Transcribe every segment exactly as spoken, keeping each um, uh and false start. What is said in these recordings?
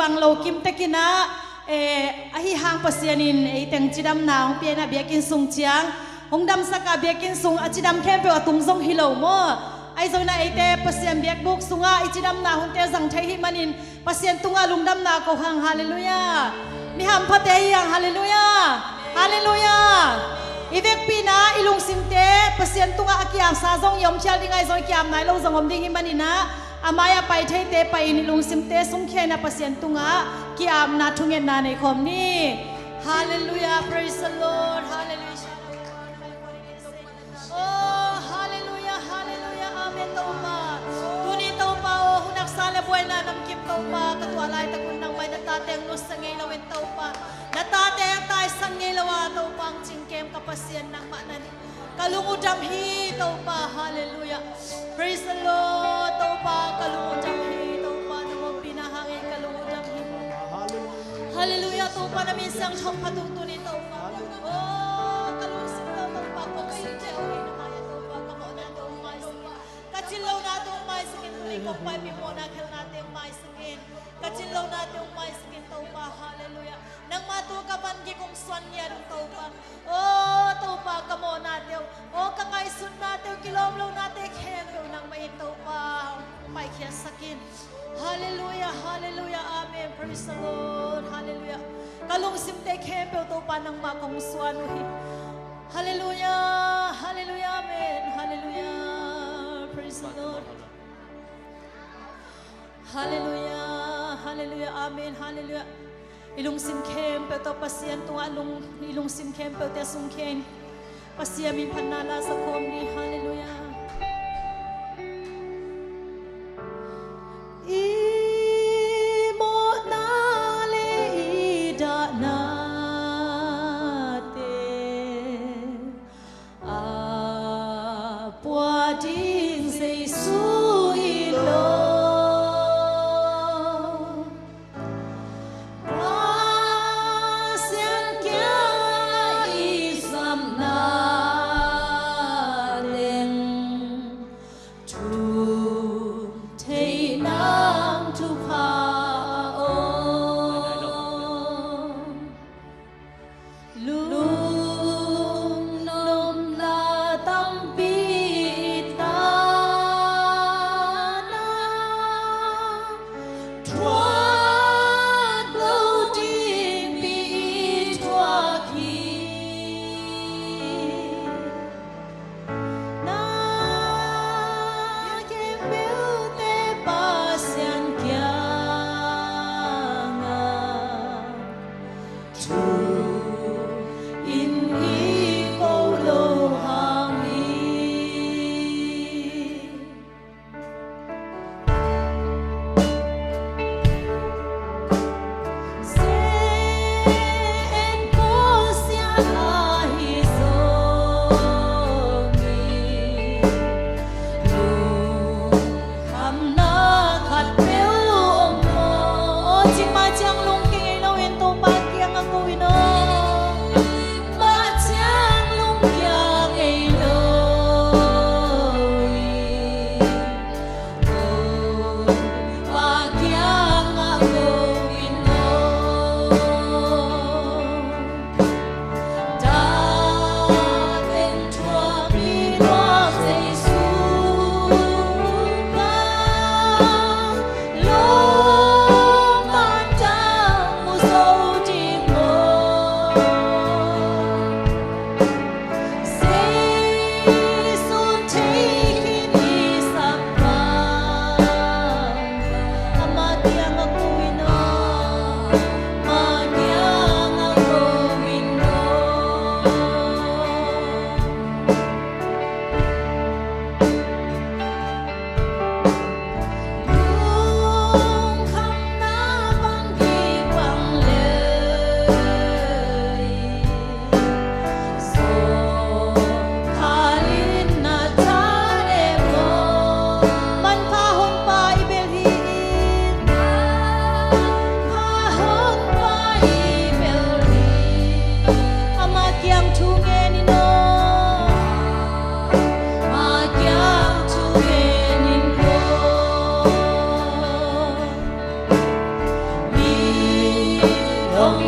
Tang lo kim tekin ah, eh, ahi hang Pasian in ei teng cidamna hong pia in ah biakinn sung ciang hong damsak ah, biakinn sung a cidam khempeuh a tung zong hi lo maw? Ahi zongin ah eite Pasian biakbuk sungah i cidamna hunte zang thei hih manin Pasian tungah lungdamna ko hang. Halleluiah. Mi hamphate hi hang. Halleluiah. Halleluiah. I vekpi in ah i lungsimte Pasian tungah a kiamsa zong i om khial ding, ahi zong i kiam nai lo zong om ding hih manin ah, a mai-ah pai theite pai-in i lungsimte sungkhia in ah Pasian tungah kiamna thungetna nei khawm ni. Halleluiah. Praise the Lord. Halleluiah. Oh, halleluiah, halleluiah, amen, Topa. Tuni Topa aw, hun haksa le buaina namkim Topa, ka tuah laitak un nangmah in na tate hong nusia ngei loin Topa, na tate hong taisan ngei lo a Topa, hong cingkem ka Pasian nangmah na hi. Ka lung uh dam hi Topa, halleluiah. Praise the Lord, Topa, ka lung uh dam hi Topa, nang ompihna hangin ka lung uh dam hi. Halleluiah, Topa, na min siangtho phat uh tuni Topa. Oh, ka lungsim tawh Topa, kong sinte uh hi na mai-ah Topa, ka mawhna tawh hong maisik in. Ka cin lohna tawh hong maisik in, tuni kong paipih mawhna khelhnate hong maisik in. Ka cin lohna tawh hong maisik in Topa, halleluiah. Nangmah tawh ka van gik hong suan ngiat un Topa. Oh, Topa, ka mawhnate uh, oh, ka ngaihsutnate uh, kilawm lohnate khempeuh nangmah in Topa, hong paikhiatsak in. Halleluiah, halleluiah, amen. Praise the Lord, halleluiah. Ka lungsimte khempeuh Topa nangmah kong suan uh hi. Halleluiah, halleluiah, amen. Halleluiah, praise the Lord. Halleluiah, halleluiah, amen, halleluiah. I lungsim khempeuh tawh Pasian tungah lung, i lungsim khempeuhte sungkhia in Pasian min phatna la sa khawm ni. Halleluiah. I mawhna le i dahnate a pua ding Jesu i lawm. Pasian kiangah i zamna teng thum thei nang thupha om. Lungnuamna tampi tana thuak lo dingpi i thuak hi. Na khempeuhte Pasian kiangah thu in i ko lo hang hi.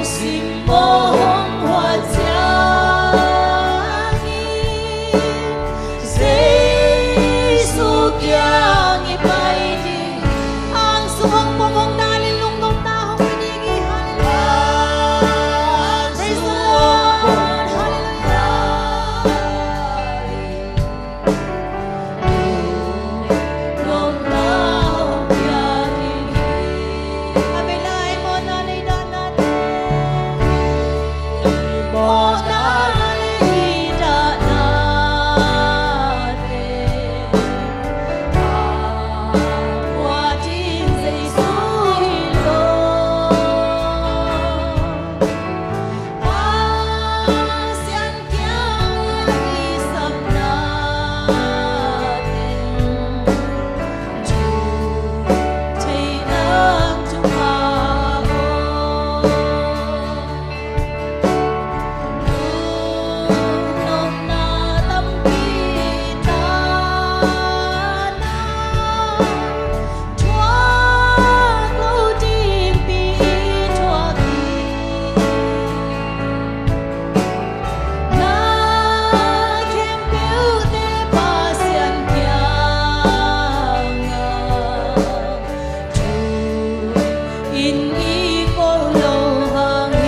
Simmawh hong huat ciangin Jesu kiang i pai ding. Angsung hong pom, hong dalin, lungnopna hong pia ding hi. Halleluiah. Praise the Lord. Halleluiah. Pasian kiang i sapna teng thu thei nang thupha aw. Nunopna tampi tana thuak lo dingpi i thuak hi. Na khempeuhte Pasian kiangah thu in i ko lo hang hi.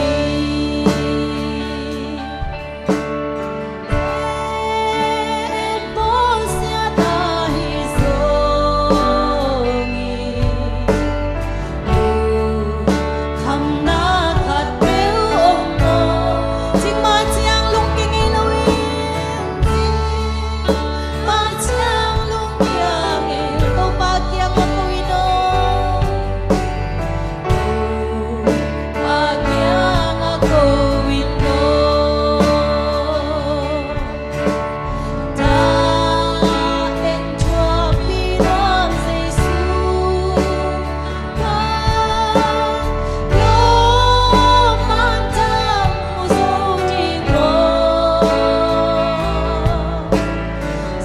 Topa kiangah ko in aw. Topa kiangah ko in aw. Ta en thuakpi nuam Jesu. Pa lawmman tam mu zo ding maw.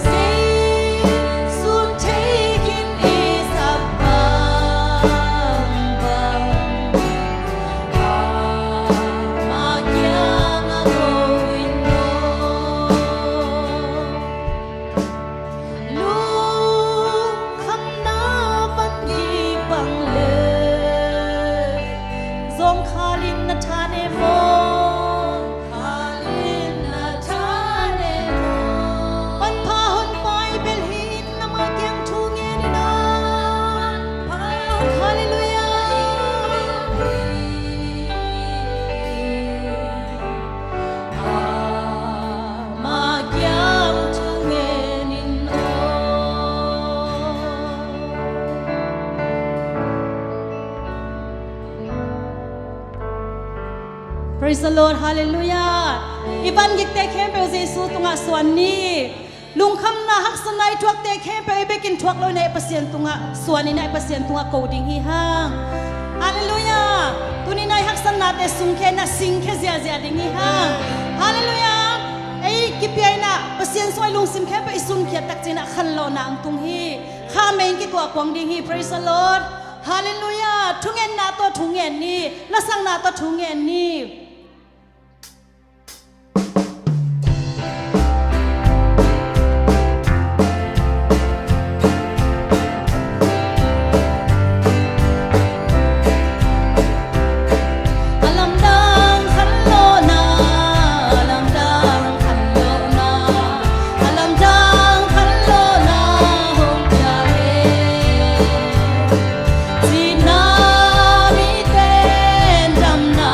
Jesu thei khin i sap bangbang, Ama kiangah ko in aw. Lungkhamna van kipang le, zawngkhal in na tha ne maw. Manpha honpa i bel hi in, ama kiang thu ngen in aw. Halleluiah. Ama kiang thu ngen in aw. Praise the Lord. Halleluiah. I van gikte khempeuh Jesu tungah suan ni. Lungkhamna haksatna i thuakte khempeuh i bekin thuak lo in ah i Pasian tungah suan in ah i Pasian tungah ko ding hi hang. Halleluiah. Tuni in ah i haksatnate sungkhia in ah singkhia ziahziah ding hi hang. Halleluiah. Ei kipia in ah Pasian sungah i lungsim khempeuh i sunkhiat takciang in ah khanlawhna hong tung hi. Kha mei in kituah kuang ding hi. Praise the Lord. Halleluiah. Thungetna tawh thu ngen ni. Lasakna tawh thu ngen ni. A lamdang khanlawhna, a lamdang khanlawhna, a lamdang khanlawhna hong pia hen. Cihna mite in damna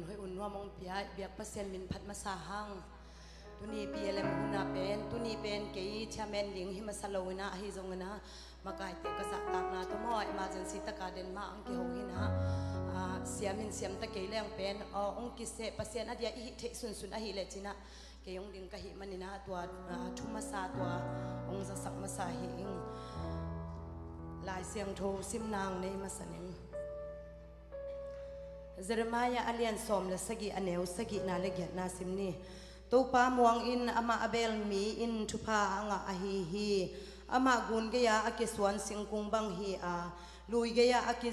Hoih un nuam hong pia i biak Pasian min phat masa hang. Tuni P L M hun ah pen, tuni pen kei chairman ding hi masa lo in ah, ahi zongin ah makaite ka zahtakna tawh maw, emergency taka Denmark hong kiho hi in ah, ah, siam in siam ta kei leng pen, ah, hong kiseh Pasian a dia i hih theih sunsun ahih leh cin ah kei hong ding ka hih manin ah tua, ah, thu masa tua hong zasak masa hi ing. Lai Siangtho simna nei masa ning. Jeremiah a lian sawm le sagih, a neu sagihna le giatna sim ni. Topa muang in, amah a bel mi in thupha a ngah ahi hi. Amah gun gei-a a kisuan singkung bang hi a, lui gei-a a ki,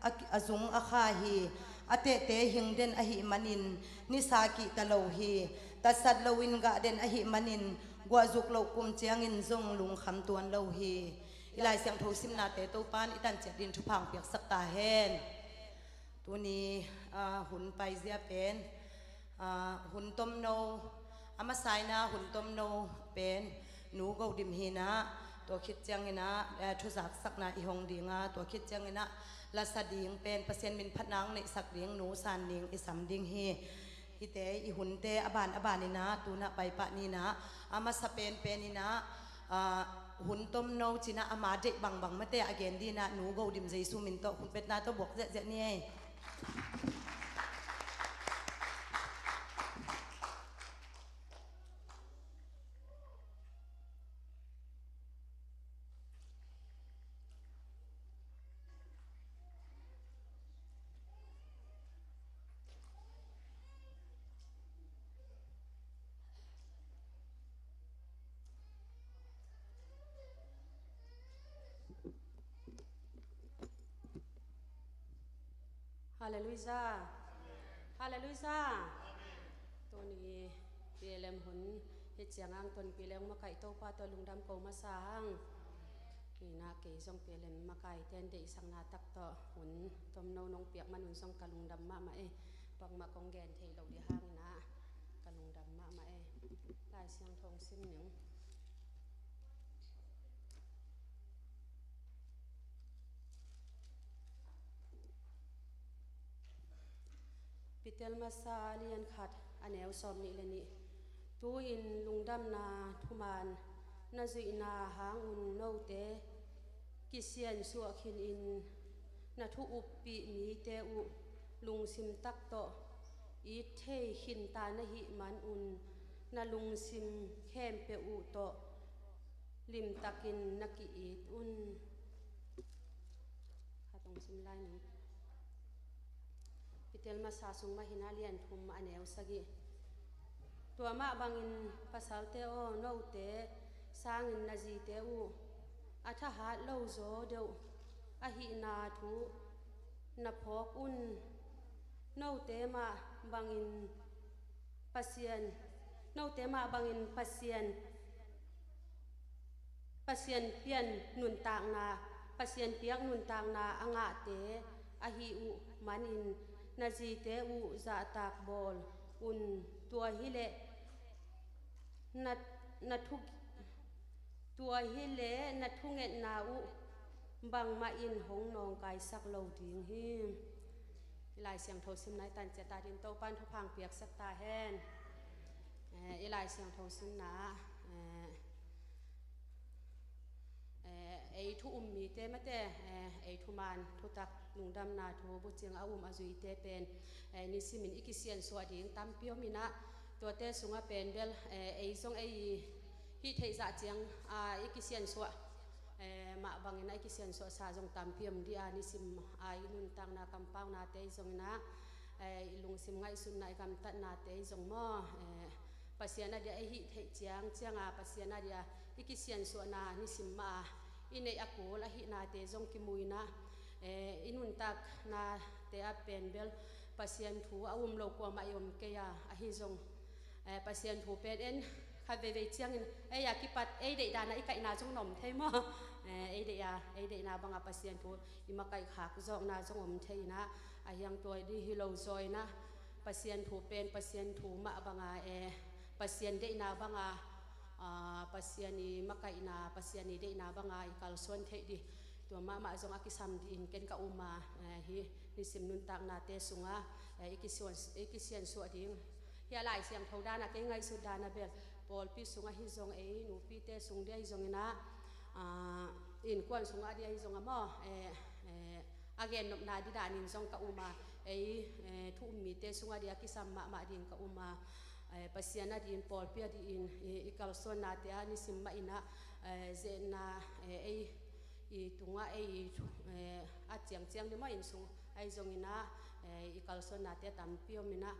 a, a zung a kha hi. A tehte hing den ahih manin nisa kihta lo hi. Tatsat loin gah den ahih manin guahzuk loh kum ciangin zong lungkham tuan lo hi. I Lai Siangtho simnate Topan i tanciat din thupha hong piaksak ta hen. Tuni, ah, hun paizia pen, ah, hun tomno, a masa in ah hun tomno pen Nu Go Dim hi in ah, tua khit ciangin ah, eh, thuzaksakna i hong ding a, tua khit ciangin ah lasa ding pen Pasian min phatna hong neihsak ding Nu San Ning i sam ding hi. Hihte i hunte a ban a ban in ah, tu in ah paipah ni in ah, a masa penpen in ah, ah, hun tomno cin ah ama deih bangbang mate a gen ding in ah Nu Go Dim Jesu min tawh khutbetna tawh buak ziahziah ni ei. Halleluiah. Halleluiah. Tuni P L M hun hih ciang ang tonpih leng makaih Topa tawh lungdam ko masa hang. Hi in ah kei zong P L M makaite in deihsakna tak tawh hun tomno nong piak man un zong ka lungdam mahmah e. Bangmah kong gen thei lo ding hangin ah ka lungdam mahmah e. Lai Siangtho hong sim ning. Peter masa a lian khat, a neu sawm nih le nih. Tu-in lungdamna thuman na zuihna hang un note kisiansuah khin in, na thu uppih mite uh lungsim tak tawh it thei khinta na hih man un, na lungsim khempeuh uh tawh limtakin na ki-it un. Khat hong sim lai ning. Peter masa sung mah hi in ah, a lian thum, a neu sagih. Tua mah bangin pasalte aw, note sangin na zite uh a thahat lo zaw deuh ahihna thu na phawk un. Note mah bangin Pasian, note mah bangin Pasian, Pasian pian nuntakna, Pasian piak nuntakna a ngahte ahi uh manin na zite uh zahtak bawl un. Tua hileh na, na thu, tua hileh na thungetna uh bangmah in hong nawngkaisak lo ding hi. I Lai Siangtho simna i tanciat ta din Topan thupha hong piaksak ta hen. Eh, i Lai Siangtho simna, eh, eh, ei thu um mite mate, eh, ei thuman thutak lungdamna thu bucing a um a zuite pen, eh, nisimin i kisiansuah ding tampi om in ah, tuate sungah pen bel, eh, ei zong ei hih theih zah ciang, ah, i kisiansuah, eh, mah bangin a i kisiansuahsa zong tampi om dih a, nisim a i nuntakna kampaunate i zong in ah, eh, i lungsim ngaihsutna i gamtatnate i zong maw, eh, Pasian a dia i hih theih ciang cianga Pasian a dia i kisiansuahna nisim mah a i neih a kul ahihnate zong kimu in ah, eh, i nuntaknate ah pen bel Pasian thu a um lo kuamah i om kei a, ahi zong, eh, Pasian thu pen en khat veivei ciangin ei a kipat ei deih dana i kaihna zong na om thei maw? Eh, ei deih a, ei deihna banga Pasian thu i makaih khak zawkna zong om thei in ah, a hiang tua dih hi lo zaw in ah, Pasian thu pen Pasian thu mah banga, eh, Pasian deihna banga, ah, Pasian i makaihna, Pasian i deihna banga i kalsuan theih dih. Tua mahmah zong a kisam dih in ken ka um a, eh, hih nisim nuntaknate sungah, eh, i kisian, i kisiansuah ding. Hih a Lai Siangtho dan a kei ngaihsut dan a bel pawlpi sungah hi zong, ei nupite sung dih ahi zongin ah, ah, innkuan sungah dih ahi zong a maw, eh, eh, a gennopna dih danin zong ka um a, ei, eh, thu um mite sungah dih a kisam mahmah ding ka um a, eh, Pasian a dih in pawlpi a dih in i, i kalsuannate ah nisim mah in ah, eh, zetna, eh, ei i tungah ei, eh, a ciangciang dih maw, inn sung ahi zongin ah, eh, i kalsuannate a tampi om in ah,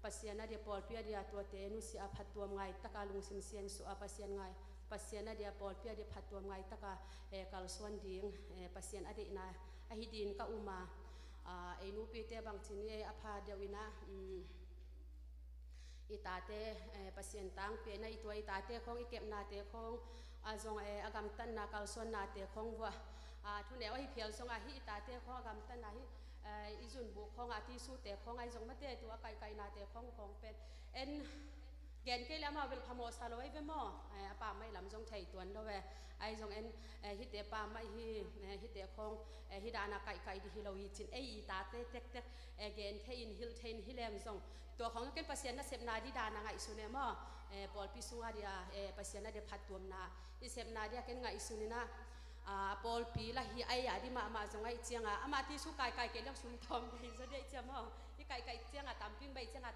Pasian a dih a pawlpi a dih a tuate nusia a phattuam ngaitaka lungsim siansuah a Pasian ngai, Pasian a dih a pawlpi a dih phattuam ngaitaka, eh, kalsuan ding, eh, Pasian a deihna ahi ding ka um a, ah, ei nupite bangci ni ei a pha deuh in ah, um, i tate, eh, Pasian tangpi a i tua i tate khawng i kepnate khawng a zong, eh, a gamtatna kalsuannate khawng vuah, ah, thuneu ahi phial zong a hih i tate khawng a gamtatna hih, eh, i zunbuk khawng a tisute khawng ahi zong mate tua a kaihkaihnate khawng khawng pen en gen kei le amau bel phamawhsa lo ahi ve maw? Eh, a pammaih lam zong thei tuan lo e. Ahi zong en, eh, hihte pammaih hi, eh, hihte khawng, eh, hih dana kaihkaih dih hi lo hi cin ei i tate tektek, eh, gen thei in hilh thei in hi leng zong tua khawng ken Pasian nasepna dih dana ngaihsun e maw? Eh, pawlpi sungah dih a, eh, Pasian a dih phattuamna i sepna dih a ken ngaihsun in ah, ah, pawlpi lah hi ai a dih mahmah zong ahi cianga amah tisu kaikai kei leng sum tawm bei zaw dih ahi ciang maw? I kaihkaih cianga tampi bei cianga,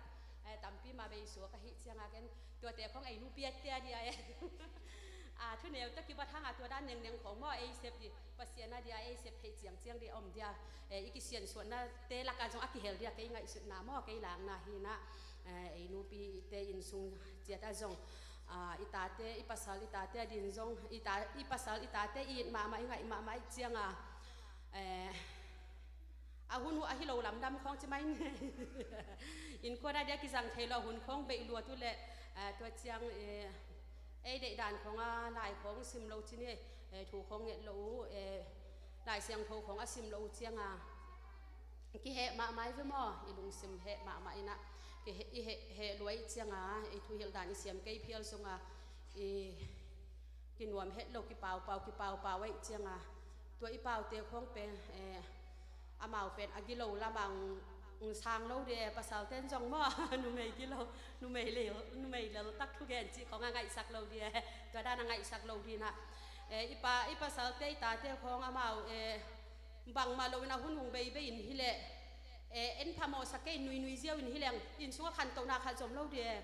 eh, tampi mah bei suak ahi cianga ken tuate khawng ei nupi a tia dih a, eh. Ah, thuneu tawh kibat hanga tua dan nengneng khawng maw ei sep dih Pasian a dih a ei sep theih ciangciang dih a om dih a, eh, i kisiansuahnate lakah zong a kihel dih a kei ngaihsutna maw kei lakna hi in ah, eh, ei nupite inn sung ciat a zong, ah, i tate i pasal i tate a din zong i ta, i pasal i tate i it mahmah i ngaih mahmah i cianga, eh, a hun uh ahi lo lamdam khawng ci mai ni. Innkuan a dih a kizang thei lo a hun khawng beih luat uh leh, eh, tua ciang, eh, ei deih dan khawng a lai khawng sim lo ci ni, eh, thu khawng nget lo uh, eh, Lai Siangtho khawng a sim lo uh cianga kiheh mahmah i ve maw? I lungsim heh mahmah in ah kiheh, i heh, heh lua i cianga i thuhilh dan i siam kei phial sunga i kinuam het lo kipaupau kipaupau ahi cianga tua i paute khawng pen, eh, amau pen a gilo lamah ung, ung sang lo dih e, pasalten zong maw? Numei gilo, numei lel, numei leltak thugen cih khawng a ngaihsak lo dih e. Tua dan a ngaihsak lo dih in ah, eh, i pa, i pasalte i tate khawng amau, eh, bangmah lo in a hun ung beibei in hileh, eh, en phamawhsak kei nuinui ziau in hileng inn sungah khantohna khat zom lo dih e.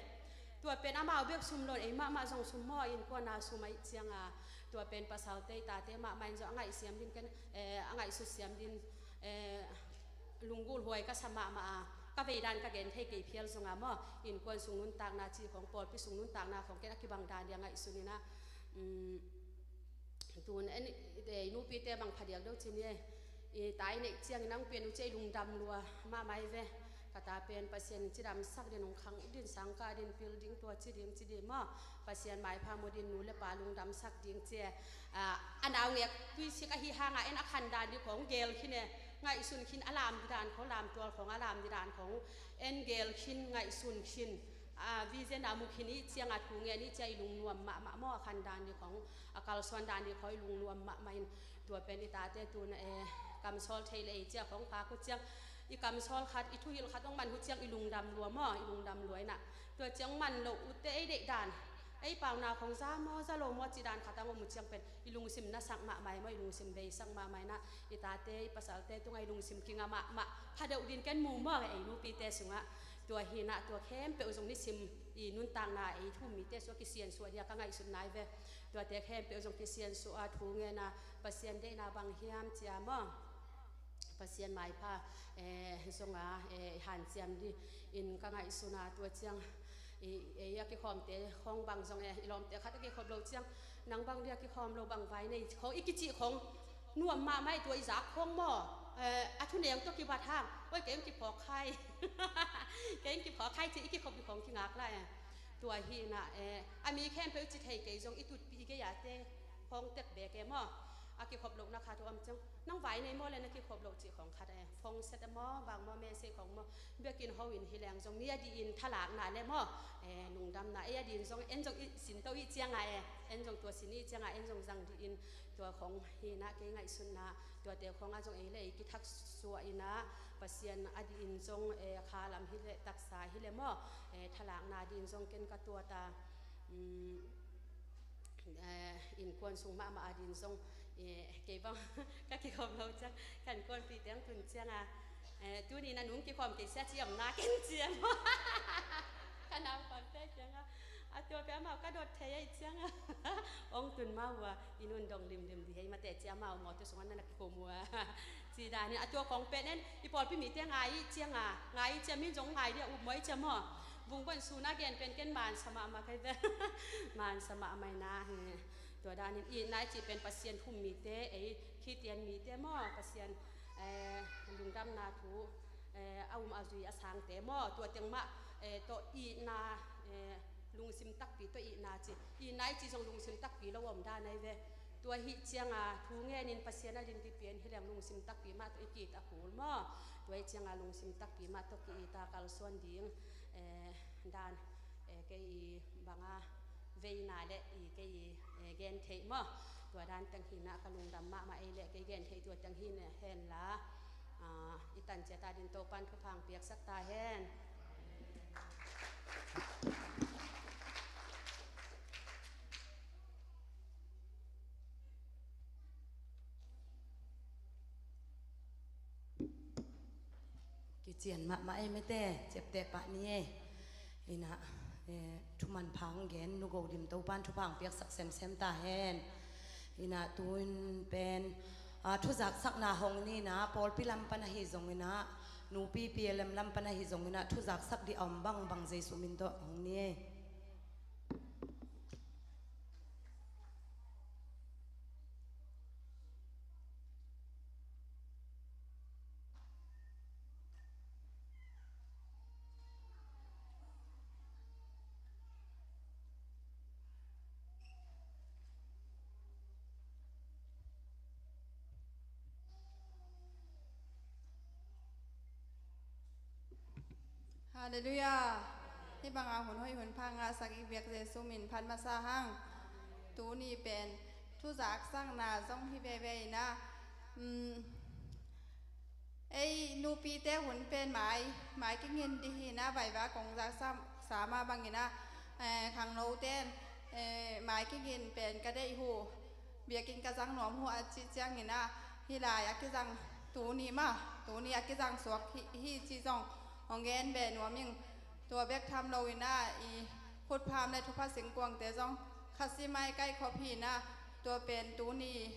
Tua pen amau bek sum lo in ei mahmah zong sum maw? Innkuan a sum ahi cianga tua pen pasalte i tate mahmah in zong a ngaihsiam din ken, eh, a ngaihsut siam din, eh, lunggulh huai ka sa mahmah a, ka vei dan ka gen thei kei phial zonga maw? Innkuan sung nuntakna cih khawng pawlpi sung nuntakna khawng ken a kibang dan dih a ngaihsun in ah, um, tun en, eh, i nupite bang phadiak deuh ci ni e. I ta i neih ciangin a hong pian uh ciah i lungdam lua mahmah i ve. Ka ta pen Pasian in cidamsak din hong khang din sangkah din pil ding tua ci ding ci dih maw? Pasian maipha mu din nu le pa lungdamsak ding ci e. Ah, a naungek tuisik ahi hanga en a khandan dih khawng gel khin e. Ngaihsun khin a lam dih dan khawng lamtual khawng a lam dih dan khawng en gel khin ngaihsun khin. A vision a mu khin i cianga thu ngen i cia i lungnuam mahmah maw? A khandan dih khawng a kalsuan dan dih khawng i lungnuam mahmah in tua pen i tate tun, eh, kamsawl thei le ei cia khawng phak uh ciang i kamsawl khat i thuhilh khat hong man uh ciang i lungdam lua maw? I lungdam lua in ah tua ciang man loh uh teh ei deih dan ei pauna khawng za maw za lo maw cih dan khat hong om uh ciang pen i lungsim nasak mahmah i maw? I lungsim beisak mahmah in ah i tate i pasalte tungah i lungsim kinga mahmah phadeuh din ken mu maw? Ei nupite sungah tua hi in ah tua khempeuh zong nisim i nuntakna ei thu um mite sungah kisiansuah dih a ka ngaihsutna i ve. Tuate khempeuh zong kisiansuah a thu ngen a Pasian deihna bang hiam cia maw? Pasian maipha, eh, zonga, eh, hanciam dih in ka ngaihsun a tua ciang i, eh, a kikhawmte khawng bang zong, eh, i lawmte khat a kikhop lo ciang nang bang dih a kikhawm lo bang vai nei khawng i kicih khawng nuam mahmah i tua i zak khawng maw? Eh, a thuneu tawh kibat hang oi kei hong kiphawk khai. Kei hong kiphawk khai ci i kikhop i khawng kingak lai, eh. Tua hi in ah, eh, a mi khempeuh i ci thei kei zong i tutpih i gei a te khawng tek bek e maw? A kikhop lohna khat om ciang, nang vai nei maw le na kikhop loh cih khawng khat e, phone set a maw, bang maw, message khawng maw, biakinn ho in hi leng zong mi a dih in thalakna le maw, e, lungdamna, e, a dih in zong, en zong i sin to i cianga e, en zong tua sin i cianga, en zong zang dih in tua khawng hi na, kei ngaihsutna, tuate khawng a zong ei le ei kithak suah ina, Pasian a dih in zong, e, kha lam hi le taksa hi le maw, e, thalakna dih in zong ken ka tuata, um, eh, innkuan sung mahmah a din zong, eh, kei bang ka kikhawm lo ciang, kan kuanpih teng tun cianga, eh, tuni na nung kikhawm kei sia ci om na ken ciang. Ka naupan te cianga, a tua pe amau ka dot thei ai cianga. Ong tun mau a, i nun dong limlim di hei mate ci amau mawte sung an na kikhawm ua. Ci danin a tua kong pen en, i pawlpi mite ngai cianga, ngai cia min zong ngai dia up mawi cia maw. Vung bon suna gen pen ken mansa mahmah kai ve. Mansa mahmah ina hi. Tua danin itna i cih pen Pasian thum mite, ei Khitian mite maw, Pasian, eh, lungdamna thu, eh, a um a zui a sangte maw, tua teng mah, eh, tawh itna, eh, lungsim takpi tawh itna ci. Itna i cih zong lungsim takpi lo om dan ai ve. Tua hih cianga thu ngenin Pasian a din pipian hi leng lungsim takpi mah tawh i kit a kul maw. Tua hih cianga lungsim takpi mah tawh ki-it a kalsuan ding, eh, dan, eh, kei i banga veina le i kei i, eh, gen theih maw. Tua dan teng hina ka lungdam mahmah ei le kei gen theih tua teng hi ne hen la. Ah, i tan ciat a din Topan thupha piaksak ta hen. Kician mahmah ei mete, ciapteh pah ni ei. Ina, eh, thuman phang gen, nu Go Dim Topan thupha piaksak semsem ta hen. Ina, tuin pen, ah, thuzaksakna hong ni ina, pawlpi lam pan ahi zong ina, nupi P L M lam pan ahi zong ina, thuzaksak di a om bangbang Jesu min tawh hong ni ei. Halleluiah. Hih banga hun hoih hun pha ngahsak i biak Jesu min phat masa hang. Tuni pen thuzaksakna zong hi veve ina. Um, ei nupite hun pen mai, mai kingin di hi ina, vaiva kong zaksa, sa mah bang ina, eh, khangnoten, eh, mai kingin pen ka deih uh. Biakinn ka zang nuam uh a cih ciangin ah, hih lai a kizang tuni mah, tuni a kizang suak hi, hi cih zong hong gen beh nuam ing. Tua bek tham loin ah, i khutpham le thupha singkuangte zong kha sim a i kaihkhop hi in ah, tua pen tuni,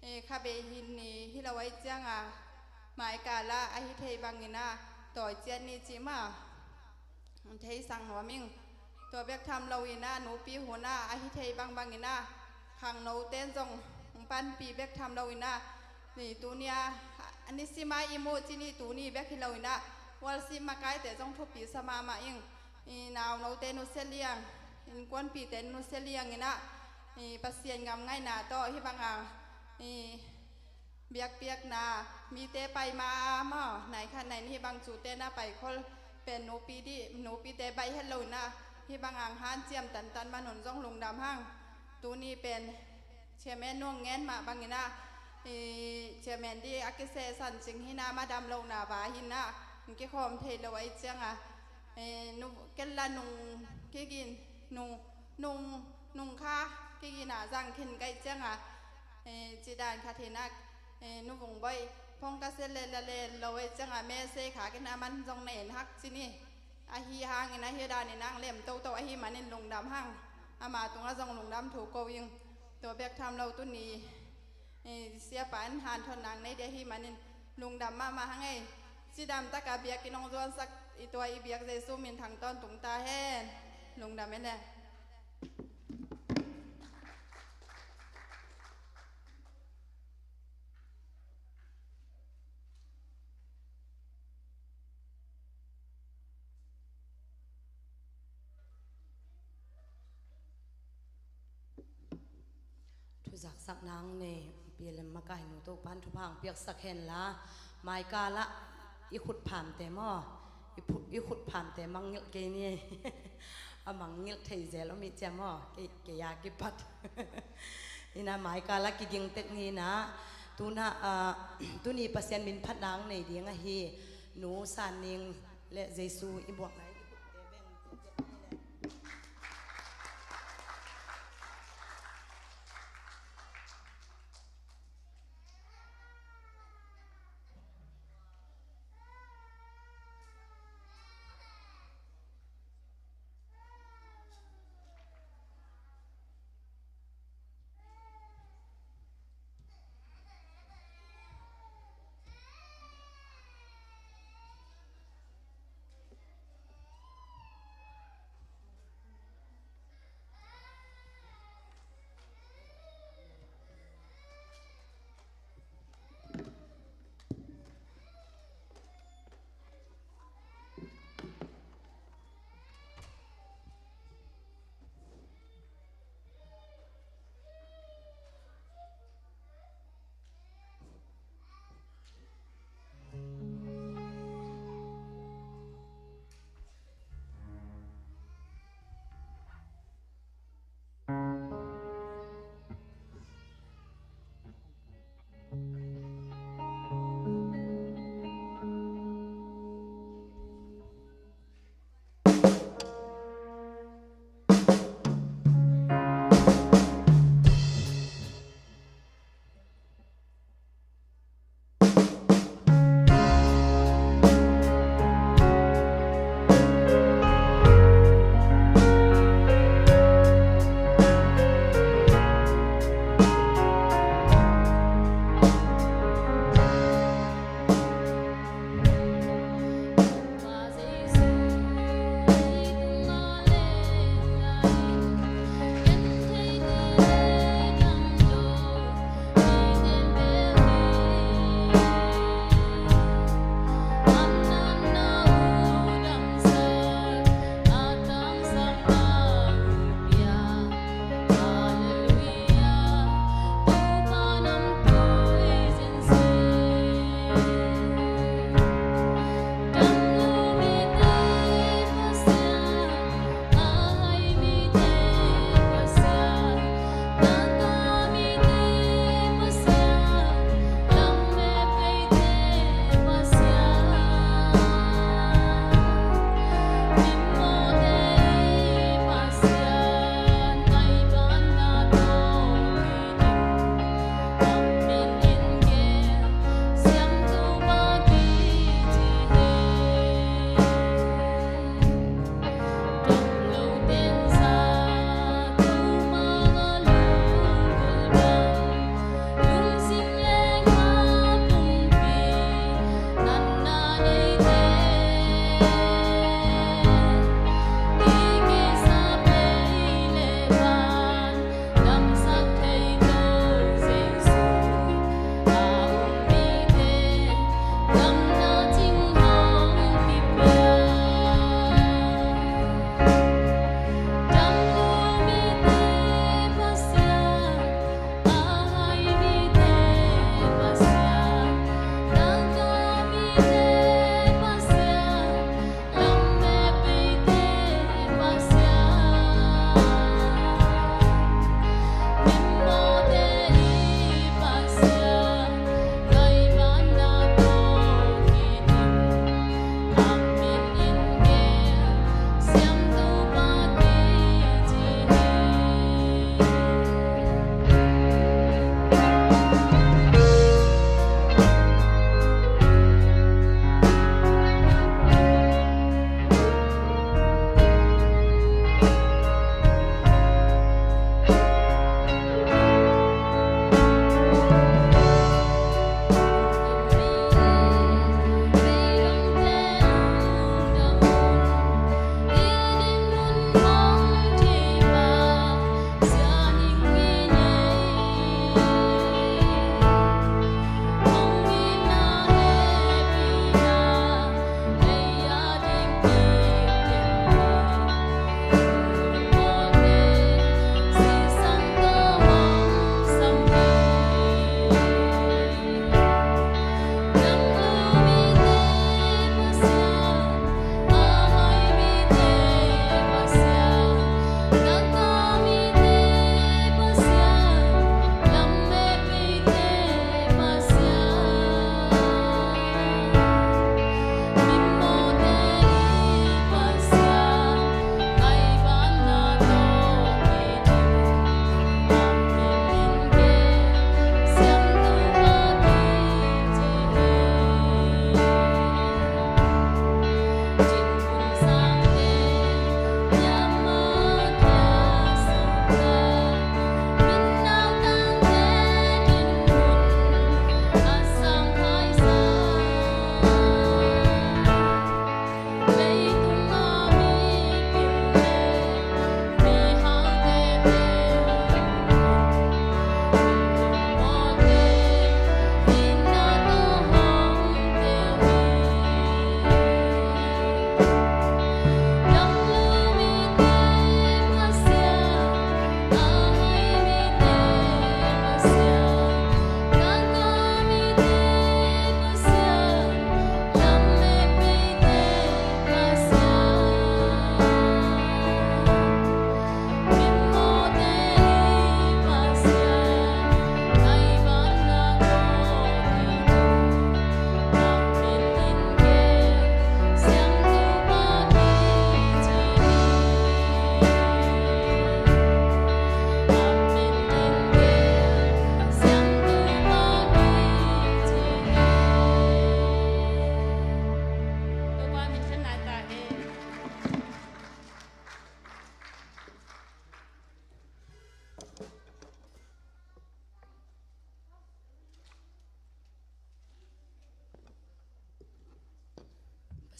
i kha bei hin ni hi lo ahih ciangin, mai kal ah a hi thei bangin ah, tawi ciat ni cih mah. Hong theisang nuam ing. Tua bek tham loin ah, nupi hun ah a hi thei bangbangin ah, khangnoten zong hong panpih bek tham loin ah, ni tuni a, a nisim a i muh cih ni tuni bek hi loin ah, worship makaite zong thupi sa mahmah ing. I naunote nusia liang, innkuanpihte nusia liangin ah, i Pasian gam ngaihna tawh hih banga, i biakpiakna, mite pai ma a maw, nai khat nai nih bang cute na pai khol pen nupi dih, nupite baih het loin ah, hih bang ang hanciam tantan man un zong lungdam hang. Tuni pen chairman nung ngen mah bangin ah, i chairman dih a kisehsan cing hi in ah, madam lohna va hi in ah, hong kikhawm thei lo ahih ciangin, i nu, ken la nung kigin, nung, nung, nung kha kigin ah zang khin ka hih ciangin, eh, ci dan khat hi in ah, eh, nu Vung Bawi, phone ka sia le la le lo ahih ciangin, message kha kei in ah, man zong na en hak ci ni. Ahi hangin ahi danin ang lem toto ahih manin lungdam hang. Ama tungah zong lungdam thu ko ing. Tua bek tham lo tuni, eh, siapa in hanthotna nei ding ahih manin lungdam mahmah hang ei. Cidam takin biakinn hong zuansak i tua i biak Jesu min thang tawntung ta hen. Lungdam ei le. Thuzaksak nang nei, Pi lem makainu Topan thupha hong piaksak henla, maikal ah i khut phamte maw, i, phu- i khut phamte mangngilh kei ni. A mangngilh thei zel om i cia maw, kei, kei a kipat. Ina maikal ah kiging tek ni ina, tuna, ah, tuni Pasian min phatna hong nei ding ahi Nu San Ning le Jesu i buakna i khut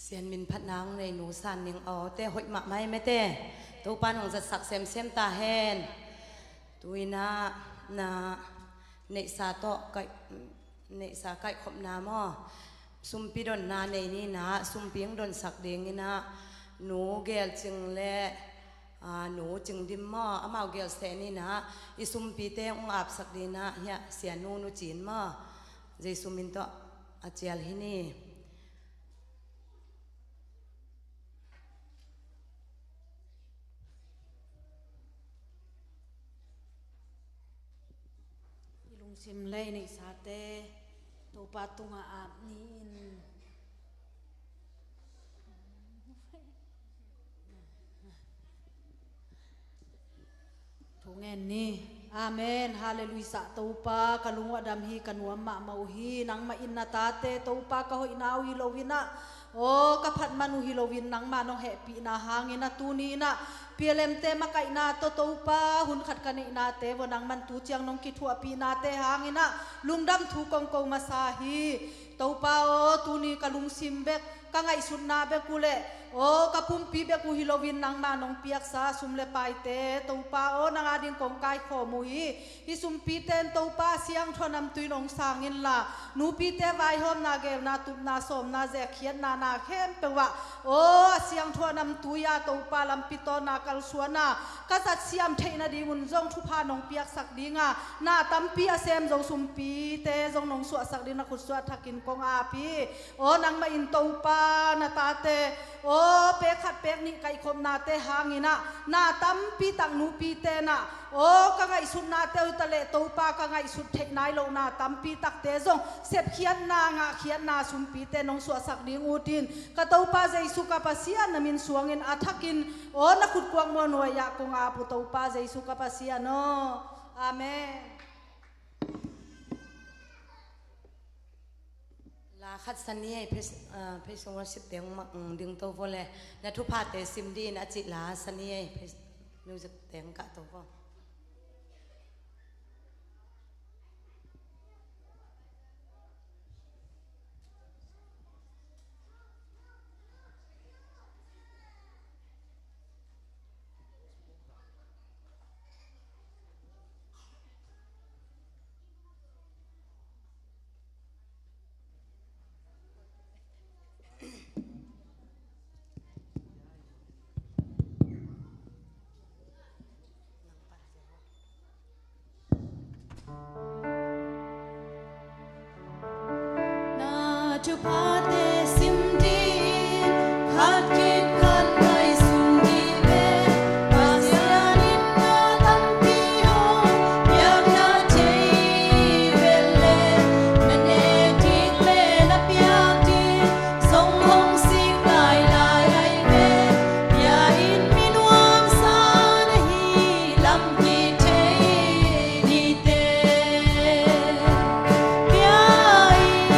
Sian min phatna hong nei nu San Ning Aw te hoih mahmah hi mete. Topa nong zatsak semsem ta hen. Tu-in ah na neihsa tawh kaih, neihsa kaihkhopna maw, sumpi donna nei ni in ah, sumpi hong donsak dingin ah, Nu Gel Cing le, aa, Nu Cing Dim maw, amau gelseh ni in ah, i sumpite hong apsak dingin ah, hiah Sia Nu Nu Cin maw, Jesu min tawh a cial hi ni. I lungsim le i neihsate Topa tungah ap ni in. Thu ngen ni. Amen. Halleluiah. Topa, ka lung uh a dam hi, ka nuam mahmah uh hi. Nangmah in na tate Topa ka hoihna uh hi loin ah, aw, ka phat man uh hi loin nangmah nong hehpihna hangin ah, tuni in ah P L M te makaihna tawh Topa, hun khat ka neihnate vua nangman tu ciang nong kithuahpihnate hangin ah lungdam thu kong ko masa hi. Topa aw, tuni ka lungsim bek, ka ngaihsutna bek uh le, aw, ka pumpi bek uh hi loin nangmah nong piaksa sum le paite Topa aw, nang ading kong kaikhawm uh hi. Hih sumpite in Topa siangtho namtui in hong sang inla, nupite vaihawmna, gelna, tupna, sawmna, zekkhiatna, na khempeuh ah, aw, a siangtho namtui a Topa lampi tawna kalsuana ka zatsiam theih nadingun zong thupha nong piaksak dinga, na tampi a sem zo sumpite zong nong suahsak ding na khutsuah thakin kong ap hi. Aw, nangmah in Topa na tate, aw, pek khat pek nih kaihkhopnate hangin ah na tampi tak nupite in ah, aw, ka ngaihsutnate uh ta leh Topa ka ngaihsut theih nai lohna tampi takte zong sepkhiatna, ngahkhiatna sumpite nong suahsak ding uh tin, ka Topa Jesu ka Pasian na min suangin a thakin, aw, na khutkuak mualnuai ah kong ap uh Topa Jesu ka Pasian aw. Amen. La khat Sani ei, praise, ah, praise and worship teng ma, mm, ding to vo le. Na thuphate sim din a cih la Sani ei, praise music teng kah to vo. Na thuphate sim din, khat khit khat ngaihsun dih ve. Pasian in na tampi hong piakna thei ve le, na nek ding le na piak ding zong hong sik lailai ahi ve. Bia in mi nuamsa na hi lam hi thei ni te. Bia in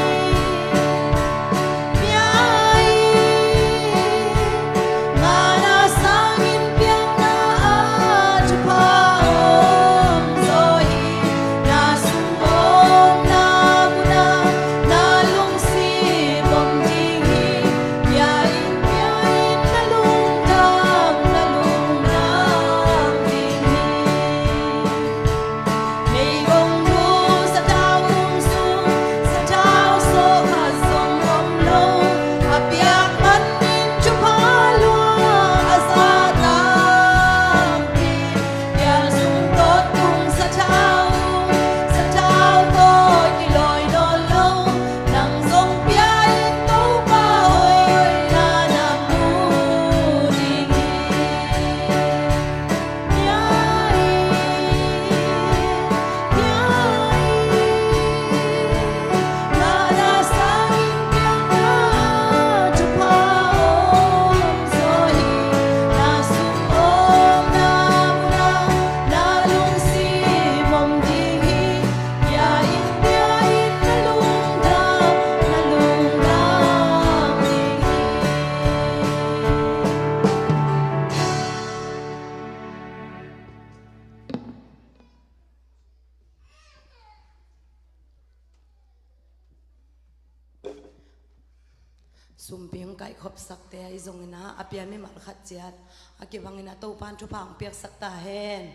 Sumpi hong kaikhopsakte ahi zongin ah, a piami mal khat ciat a kibangin ah Topan thupha hong piaksak ta hen.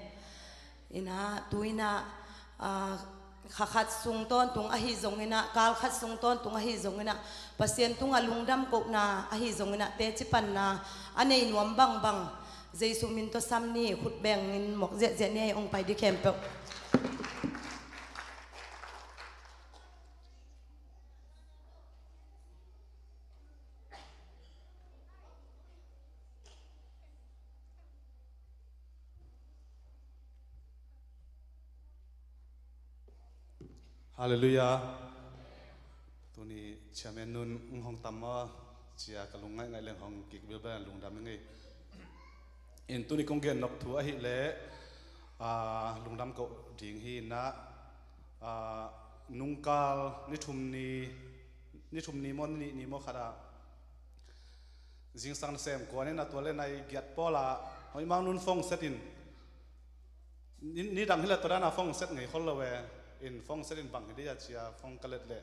In ah, tu-in ah, ah, kha khat sung tawntung ahi zongin ah, kal khat sung tawntung ahi zongin ah, Pasian tungah lungdam kohna ahi zongin ah, teci panna a nei nuam bangbang Jesu min tawh sam ni. Khut bengin mawk ziahziah ni ei. Hong pai dih khempeuh. Halleluiah. Tuni Chairman nun hong tam maw, cia ka lung ngaingai leng hong kik bilbel, lungdam ing ei. In tuni kong gen nop thu ahih leh, ah, lungdam koh ding hi. In ah, ah, nungkal ni thum ni, ni thum ni maw, ni nih ni maw khat ah, zingsang nasem kuan in ah, tua le nai giat pawl ah, hoih mang nun phone set in, ni, ni dang hi leh tua dan a phone set ngei khol lo e. In phone set in bang hi dih a cia phone ka let leh,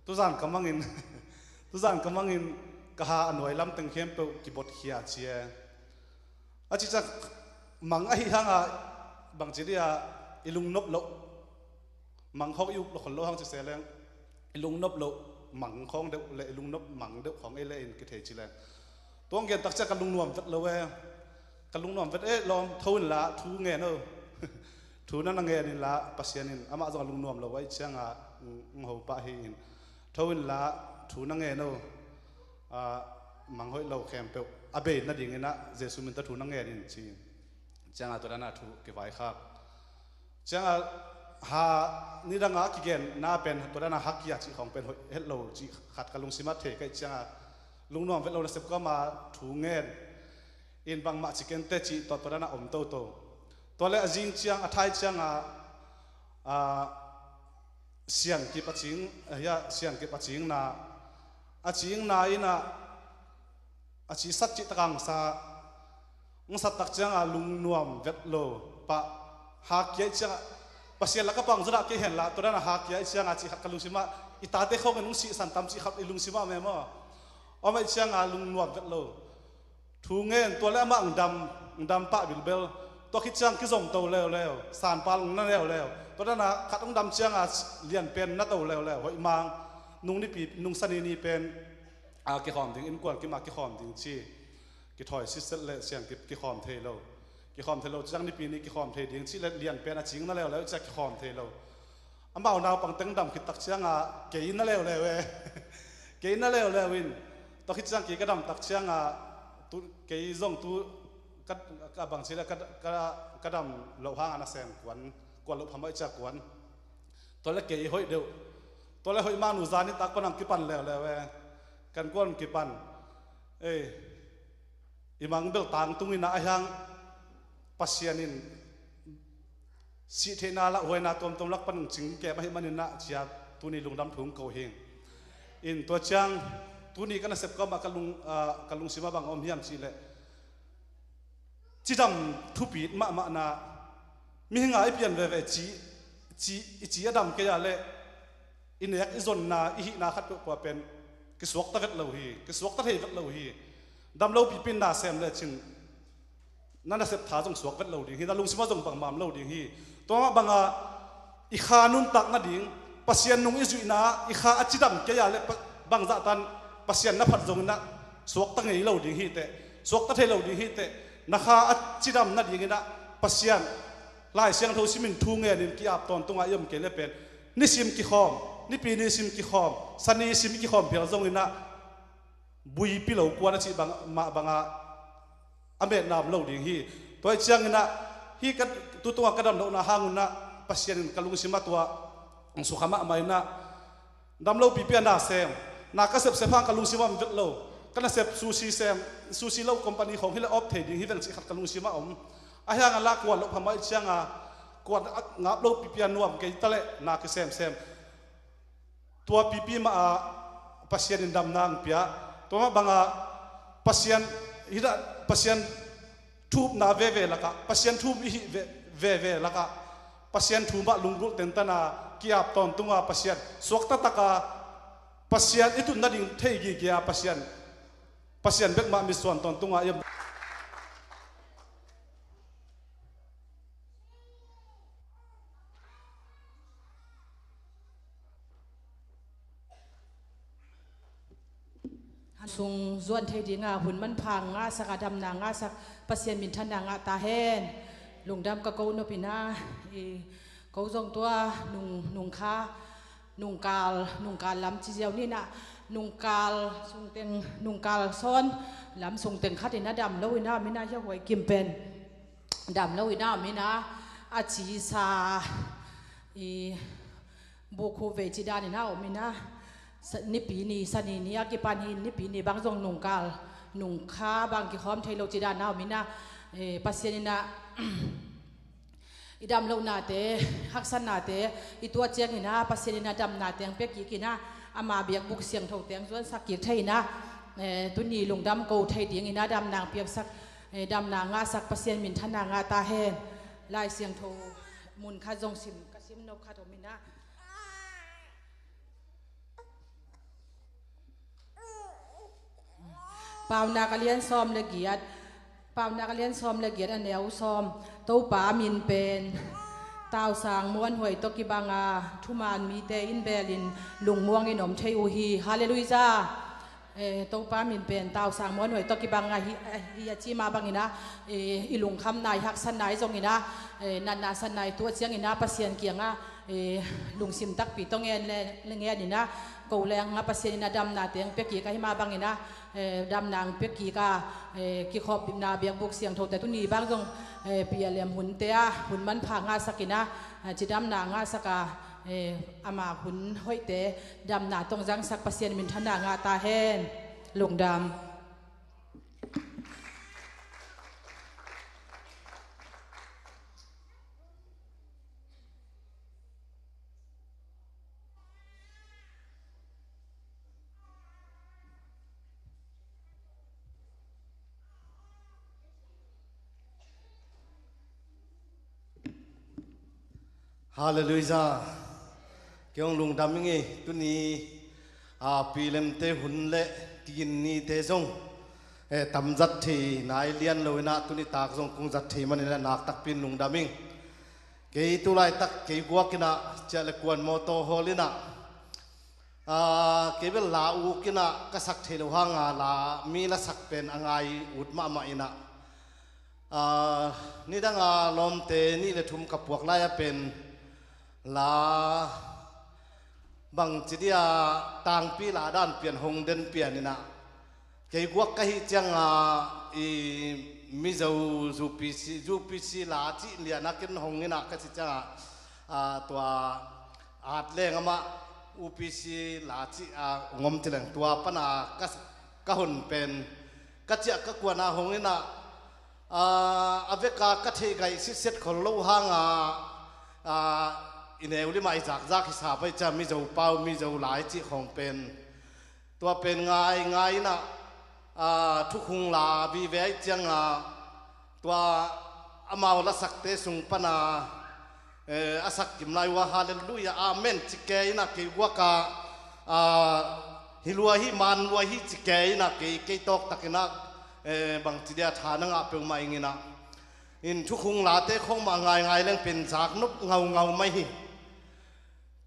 tuzan ka mangin, tuzan ka mangin ka ha a nuai lam teng khempeuh kibotkhia a cia. A cih ciang mang ahih hang ah, bangci dih ah, i lungnop loh mang khawng i up loh khol lo hang ci se leng, i lungnop loh mang khawng deuh le i lungnop mang deuh khawng ei le in kithei ci leng, tua hong gen tak ciang ka lungnuam vet lo e. Ka lungnuam vet e. Lawm, tho in la thu ngen o. Thu na na ngen in la, Pasian in amah zong a lungnuam lo ahih ciang ah, hong, hong ho pah hi. In tho in la, thu na ngen o. Ah, mang hoih lo khempeuh a bei nadingin ah Jesu min tawh thu na ngen in ci. Ciang ah tua dan a thu kivaikhak. Ciang ah, ha, ni dang a kigenna pen tua dan a ha kia cih khawng pen hoih het lo cih khat ka lungsim ah thei ka hih ciang ah, lungnuam vet lo nasep kua ma thu ngen in bangmah ci kei inteh cih tua, tua dan a om toto. Tua le a zing ciang, a thai ciang ah, ah, siangkip a cing, ah, hia, siangkip a cingna, a cingna in ah, a ci sat cih tak a hong sa, hong sat tak ciang ah lungnuam vet lo pah, ha kia ahih ciang ah, Pasian lak ah pang zong dah kei hen la, tua dan a ha kia ahih ciang ah cih khat ka lungsim ah, i tate khawng in hong sihsan tam cih khat i lungsim ah om e maw? Om ahih ciang ah lungnuam vet lo. Thu ngen, tua le amah hong dam, hong dam pah bilbel. Tua khit ciang kizom to leuleu, sanpal hong na leuleu. Tua dan a khat hong dam ciang ah lianpen na to leuleu, hoih mang. Nung nipi, nung sani ni pen, a, kikhawm ding, innkuan kim a kikhawm ding ci. Kithawi sitset le siangkip kikhawm thei lo. Kikhawm thei lo ciang nipi ni kikhawm thei ding ci le lianpen a cing na leuleu ciang kikhawm thei lo. Amau naupang teng dam khit tak ciang ah kei na leuleu e. Kei na leuleu in. Tua khit ciang kei ka dam tak ciang ah, tu, kei zong tu ka, ka bangci le ka, ka, ka dam loh hang ah nasem kuan, kuan loh phamawh ciang kuan. Tua le kei hoih deuh. Tua le hoih manu zan i tak pan hong kipan leuleu e. Kan kuan kipan. Ei, i mang bel tangtung in ah, ahi hang Pasian in sih theihna lauhuaina tuamtuam lak pan hong cingkem ahih manin ah cia tuni lungdam thu hong ko hi. In tua ciang tuni ka nasep kawm ah ka lung, ah, ka lungsim ah bang om hiam cih leh, cidam thupit mahmahna, mihing a i pian veve ci, ci, i ci a dam kei a leh i nek i zonna, i hihna khat peuhpeuh pen kisuakta vet lo hi, kisuakta thei vet lo hi. Dam lo pipi in na sem lecin na nasep tha zong suak vet lo ding hi, na lungsim ah zong bangmah om lo ding hi. Tua mah bang a i kha nuntak nading, Pasian nung i zuihna ah i kha a cidam kei a leh pa-, bangzah tan Pasian na phat zongin ah suakta ngei lo ding hi teh, suakta thei lo ding hi teh. Na kha a cidam nadingin ah Pasian Lai Siangtho simin thu ngenin ki-ap tawntung a i om kei le pen nisim kikhawm, nipi nisim kikhawm, sa nisim kikhawm phial zongin ah buipi lo kuan a cih bang, mah bang a a metna om lo ding hi. Tua ahih ciangin ah, hih ka, tu tungah ka dam lohna hang un ah, Pasian in ka lungsim ah tua hong sukha mahmah in ah, dam lo pipi a na sem, na ka sepsep hang ka lungsim ah om vet lo. Ka nasep sushi sem, sushi lo company khawng hi leh awp thei ding hi veng cih khat ka lungsim ah om. Ahi hang a la kuan loh phamawh ahih ciang a, kuan a ngap lo pipi a nuam kei ta leh na kisemsem. Tua pipi mah ah Pasian in damna hong pia. Tua mah bang a Pasian, hih dah Pasian thu upna veve lakah, Pasian thu up i hih ve-, veve lakah, Pasian thu mah lunggulh tentan a ki-ap tawntung a, Pasian suakta tak a, Pasian i tun nading thei gige a, Pasian Pasian bek mah mitsuan tawntungah i om. Sung zuan thei dinga hun manpha ngahsak a, damna ngahsak Pasian minthanna ngah ta hen. Lungdam ka ko nop ina, i ko zong tua nung, nungkha, nungkal, nungkal lam ci ziau ni ina, nungkal sungteng, nungkal sawn lam sungteng khat ina dam lo ina om ina, hiah huai kim pen dam lo ina om ina, a cisa i bukhu vei ci dan ina om ina, sa-, nipi ni, sani ni a kipan hi, nipi ni bang zong nungkal, nungkha bang kikhawm thei lo ci dan ina om ina, eh, Pasian ina i dam lohnate, haksatnate i tuah ciang ina Pasian ina damna teng pia kik ina, ama biakbuk siangtho teng zuansak kik thei ina, eh, tuni lungdam ko thei ding ina damna piaksak, eh, damna ngahsak Pasian minthanna ngah ta hen. Lai Siangtho mun khat zong sim, ka sim nop khat om ina. Paunak a lian sawm le giat, Paunak a lian sawm le giat a neu sawm. Topa min pen tausang muanhuai tawh kibanga thuman mite in belin lungmuangin om thei uh hi. Halleluijah. Eh, Topa min pen tausang muanhuai tawh kibanga hi, hi a ci mah bang ina, eh, i lungkhamna i haksatna i zong ina, eh, natna satna i tuah ciang ina Pasian kianga, eh, lungsim takpi tawh ngen le, le ngen ina, ko leng a Pasian ina damna teng pia kik a hi mah bang ina, eh, damna ang pia kik a, eh, kikhawmpihna biakbuk siangthote tuni bang zong, eh, P L M hunte a hun manpha ngahsak ina, eh, cidamna ngahsak a, eh, ama hun hoihte damna tawh zangsak Pasian minthanna ngah ta hen. Lungdam. Halleluijah. Kei hong lungdam ing ei, tuni, a, P L M te hun le kin nite zong, eh, tam zat thei nai lian lo ina tuni tak zong kong zat thei man ina nak takpi in lungdam ing. Kei tu laitak kei guak ina ciah le kuan mawtaw hawl ina, a, kei bel la uk ina ka sak thei lo hanga la mi la sak pen a ngai ut mahmah ina, a, nidanga lawmte nih le thum ka puak lai a pen la bangci dia tangpi la dan pian hong den pian ina, kei guak ka hih cianga i Mizo U P C, U P C la cih liana ken hong ina ka ci cianga, a, tua at leng amah U P C la cih a ngom ci leng tua pana ka, ka hon pen ka ciah ka kuana hong ina, a, a veka ka theih gaih sitset khol lo hanga, a, i neu limah i zakzak hisa pai cia Mizo pau, Mizo lai cih khong pen tua pen ngai ngai ina, a, thukhung la vive aih cianga tua amau lasakte sung pana, eh, a sak kim lai ua halleluijah, amen ci kei ina kei guaka, a, hi lua hi man lua hi ci kei ina kei, kei tawktak ina, eh, bangci dia tha na ngah peuhmah ing ina. In thukhung late khong mah ngaingai leng pen zak nop ngaungau mai hi.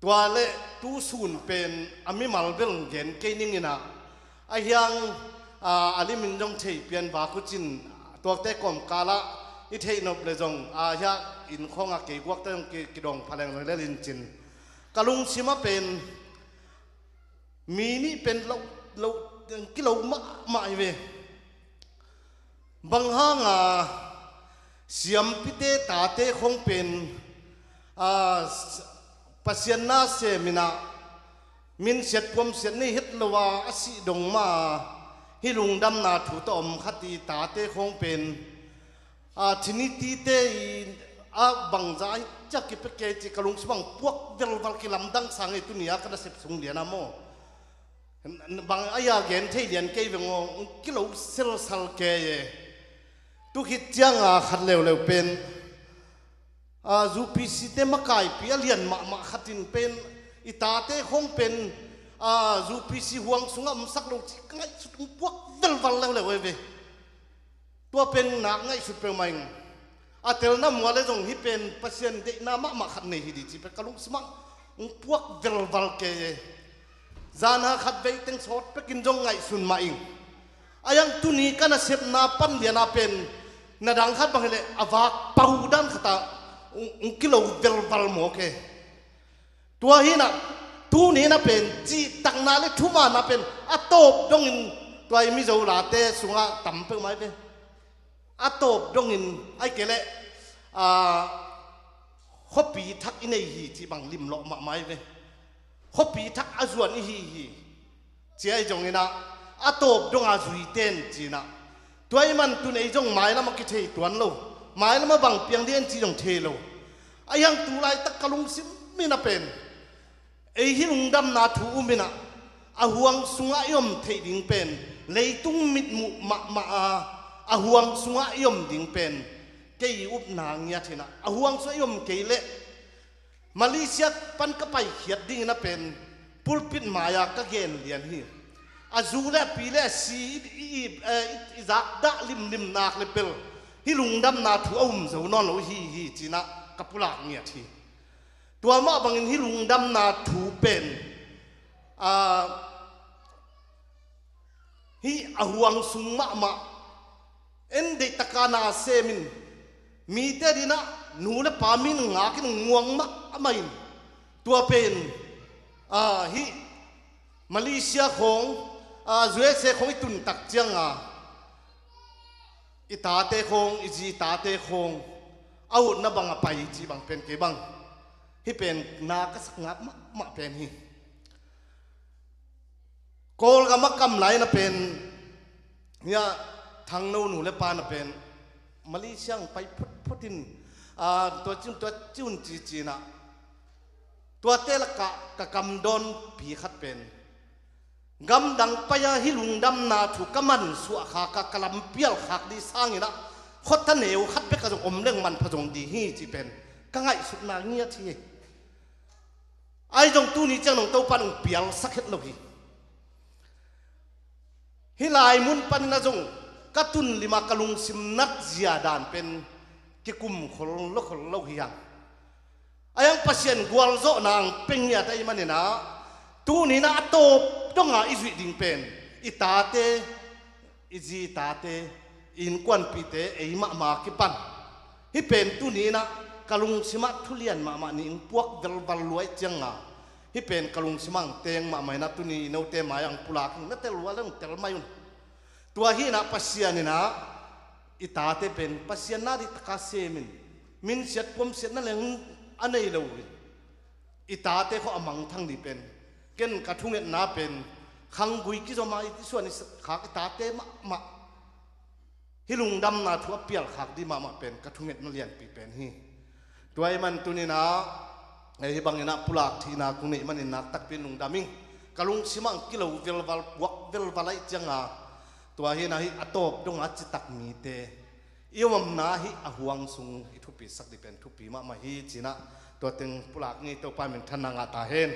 Tua le tu sun pen a mimal bel gen kei ning ina, a hiang, a, a limin zong thei pian vak uh cin, tuakte kawmkalah i theih nop le zong a hiah inn khawngah kei guakte zong ki, kidong pha leng zong lel in cin ka lungsima pen mi nih pen lo, lo, kilo mahmah hi ve. Bang hanga siampite tate khong pen, a, Pasian na sem ina minsiat puamsiat nei het lo a, a sih dong ma hi lungdamna thu tawh om khat i tate khong pen, a, Trinity te i a bangza hi ciak kipia kei ci ka lungsim bang puak velval kilamdang sang i tuni a ka nasep sung liana maw. Bang a ia gen thei lian kei veng aw, kilo selsal kei e. Tu khit cianga khat leuleu pen, a, U P C te makaipi a lian mahmah khatin pen i tate khong pen, a, U P C huang sungah omsak lo ci ka ngaihsut, hong puak velval leuleu ei ve. Tua pen nak ngaihsut peuhmah ing. A telna mual le zong hih pen Pasian deihna mahmah khat nei hi ding ci pen ka lungsimah hong puak velval kei e. Zan a khat vei teng sawt pekin zong ngaihsun mah ing. A iang tuni ka nasepna pan liana pen na dang khat bang hileh a vak pau dan khatah hong, hong kilo velval mawk e. Tua hinah tuni na pen cihtakna le thumaanna pen a tawp dongin tua i Mizo late sungah tam peuhmah i ve. A tawp dongin ai kei leh, a, khuapi thak i nei hi cih bang limlawh mahmah i ve. Khuapi thak a zuan i hi hi. Ci ahi zonginah a tawp donga zui ten cinah tua i man tun ei zong mailam a kithei tuan lo. Mailam a bang piang dih en ci zong thei lo. A hiang tu laitak ka lungsim mina pen ei hih lungdamna thu um inah a huang sungah i om theih ding pen leitung mitmuh mahmah a, a huang sungah i om ding pen kei i upna ngiat hinah a huang sungah i om kei leh Malaysia pan ka paikhiat dingin a pen pulpit mai-a ka gen lian hi. A zu le a pi le a si i, i, i, eh, i, i zakdah limlim nak le pel hih lungdamna thu a um zo nawn lo hi hi cinah ka pulak ngiat hi. Tua mah bangin hih lungdamna thu pen, a, hih a huang sung mahmah en deihtaka na semin mite dinah nu le pa min ngakin nguang mahmah in tua pen, a, hih Malaysia khawng, a, U S A khawng i tuntak cianga i tate khawng, i zi tate khawng a utna bang a pai cih bang pen kei bang hih pen na ka sak ngak mahmah pen hi. Kawlgam a kam lai na pen, hia Thangno nu le pa na pen Malaysia ang pai phutphut in, a, tua ciun, tua ciun cicinah tuate lakah ka kamdawn pi khat pen gamdang pai-a hih lungdamna thu ka mansuah khak a ka lampial khak dih sanginah khuata neu khat bek a zong om leng manpha zong dih hi cih pen ka ngaihsutna ngiat hi. Ahi zong tuni ciang nong Topa nong pialsak het lo hi. Hih lai mun panin a zong ka tun lima ka lungsim nat zia dan pen kikum khol lo khol lo hi hang. A iang Pasian gualzawhna ang peng ngiat ahi maninah tuninah a tawp donga i zuih ding pen i tate, i zi tate, i innkuanpihte ei mahmah kipan hih pen tuninah ka lungsimah thulian mahmah nih ing puak velval luai cianga hih pen ka lungsimah ang teng mahmah inah tuni i note mai ang pulak ing na tel uh a le ang tel mai un. Tua hinah Pasian inah i tate pen Pasian na dihtaka semin minsiat puamsiatna leng a nei lo in i tate khawh a mangthang dih pen ken ka thungetna pen khanggui kizoma i suan i khak i tate mahmah hih lungdamna thu a pialkhak dih mahmah pen ka thungetna lianpi pen hi. Tua i man tuninah ei hih banginah pulak thihna kong neih manin nak takpi in lungdam ing. Ka lungsimah ang kilo velval puak velval aih cianga tua hinah hih a tawp donga citak mite i omna hih a huang sung i thupisak dih pen thupi mahmah hi cinah tua teng pulak ngei Topa min thanna ngah ta hen.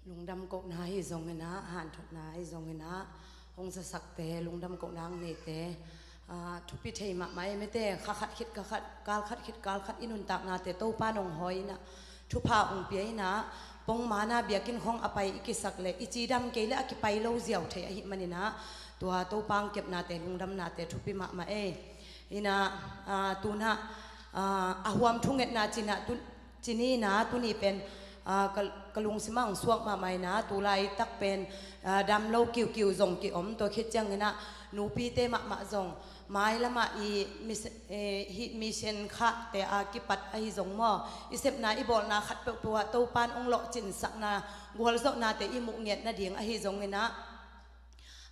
Lungdam kohna hi zonginah, hanthotna hi zonginah, hong sasakte, lungdam kohna ang neite, aa, thupi thei mahmah ei mete, kha khat khit kha khat, kal khat khit kal khat i nuntaknate Topa nong hawi inah, thupha ong pia inah, pongmana biakinn khawng a pai i kisak leh i cidam kei leh a kipai lo ziau thei ahih maninah tua Topa ang kepnate lungdamnate thupi mahmah ei. Inah, aa, tunah, aa, a huam thungetna cinah tu, cininah tuni pen, aa, ka, ka lungsimah ang suak mahmah inah tulaitak pen, aa, dam lo kiukiu zong kiom tua khit cianginah nupite mahmah zong mailamah i mis-, eh, hih mission khahte a kipat ahi zong maw, i sepna i bawlna khat peuhpeuh ah Topan ong lawhcinsakna gualzawhnate i muh ngiat nading ahi zonginah,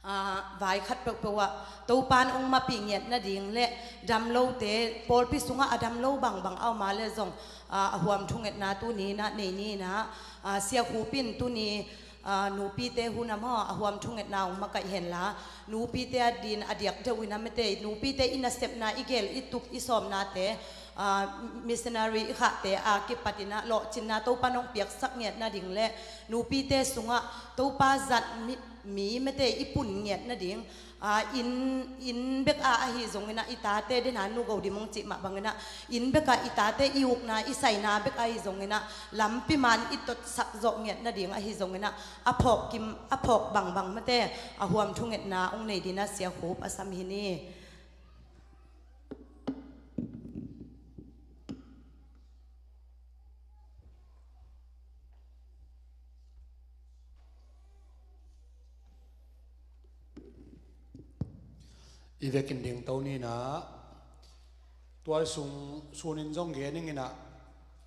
Aa, vai khat peuhpeuh ah Topa in ong mapih ngiat nading le damlote, pawlpi sungah a damlo bangbang a om a le zong, aa, a huam thungetna tuni in ah nei ni in ah, aa, Sia Khup in tuni, aa, nupite hun a maw, a huam thungetna ong makaih henla, nupite a din a diak deuh in ah mate, nupite i nasepna i gel i tuk i sawmnate, aa, missionary i khahte a kipat in ah lawhcinna Topa in ong piaksak ngiat nading le nupite sungah Topa zat mi, mi mate i pun ngiat nading, aa, inn, inn bek a ahi zongin ah i tate, den a Nu Go Dim ong cih mah bangin ah inn bek a i tate i ukna i saina bek ahi zongin ah lampi man i totsak zawh ngiat nading ahi zongin ah a phawk kim, a phawk bangbang mate a huam thungetna ong nei ding in ah Sia Khup a sam hi ni. I vekin dingto ni in ah, tua sung sunin zong gen ing in ah,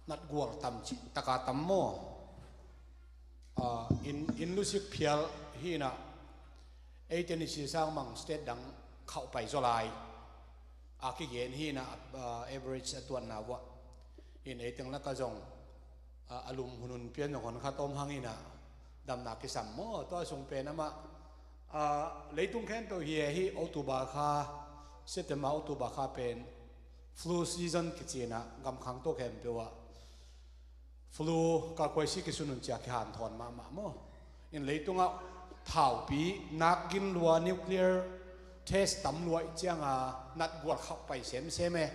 natgual tam cih taka tam maw? Ah, inn, inn lusik phial hi in ah, eite ni si sang mang state dang khauh pai zaw lai a kigen hi in ah, ah, average a tuanna uah. In eiteng lak ah zong, ah, a lum hun hun pian zong hon khat om hang in ah damna kisam maw? Tua sung pen amah, ah, leitung khempeuh hi hi, October kha, September, October kha pen flu season kici in ah gamkhang tawh khempeuh ah flu, kalkuaisi kisun un ci a kihanthawn mahmah maw? In leitungah thaupi, nakgin lua, nuclear test tam lua i ciang a natgual khauh pai semsem e.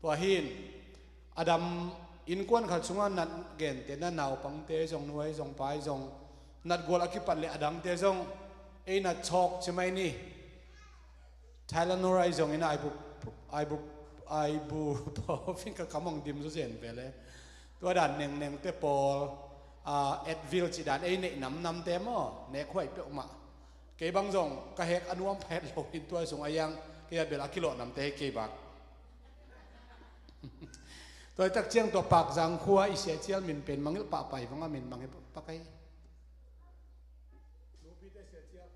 Tua hi in a dam innkuan khat sungah nat gente, na naupangte zong, nu ahi zong, pa ahi zong, natgual a kipat le a dangte zong ei nat chawk ci mai ni. Tylenol ahi zongin ah, ibu, ibu, ibuprofen ka kam ong dim zaw zen ve le. Tua dan nengnengte pawl, ah, Advil cih dan ei neih namnamte maw, nek huai peuhmah. Kei bang zong ka hek a nuam phet lo in tua sung a iang kei a bel a kilawh namte hi kei bak. Tua i tak ciang tua Pakzang khua i Sia Cial min pen mangilh pahpah hi vang a, min mangilh pah kei. Nupite Sia Cial.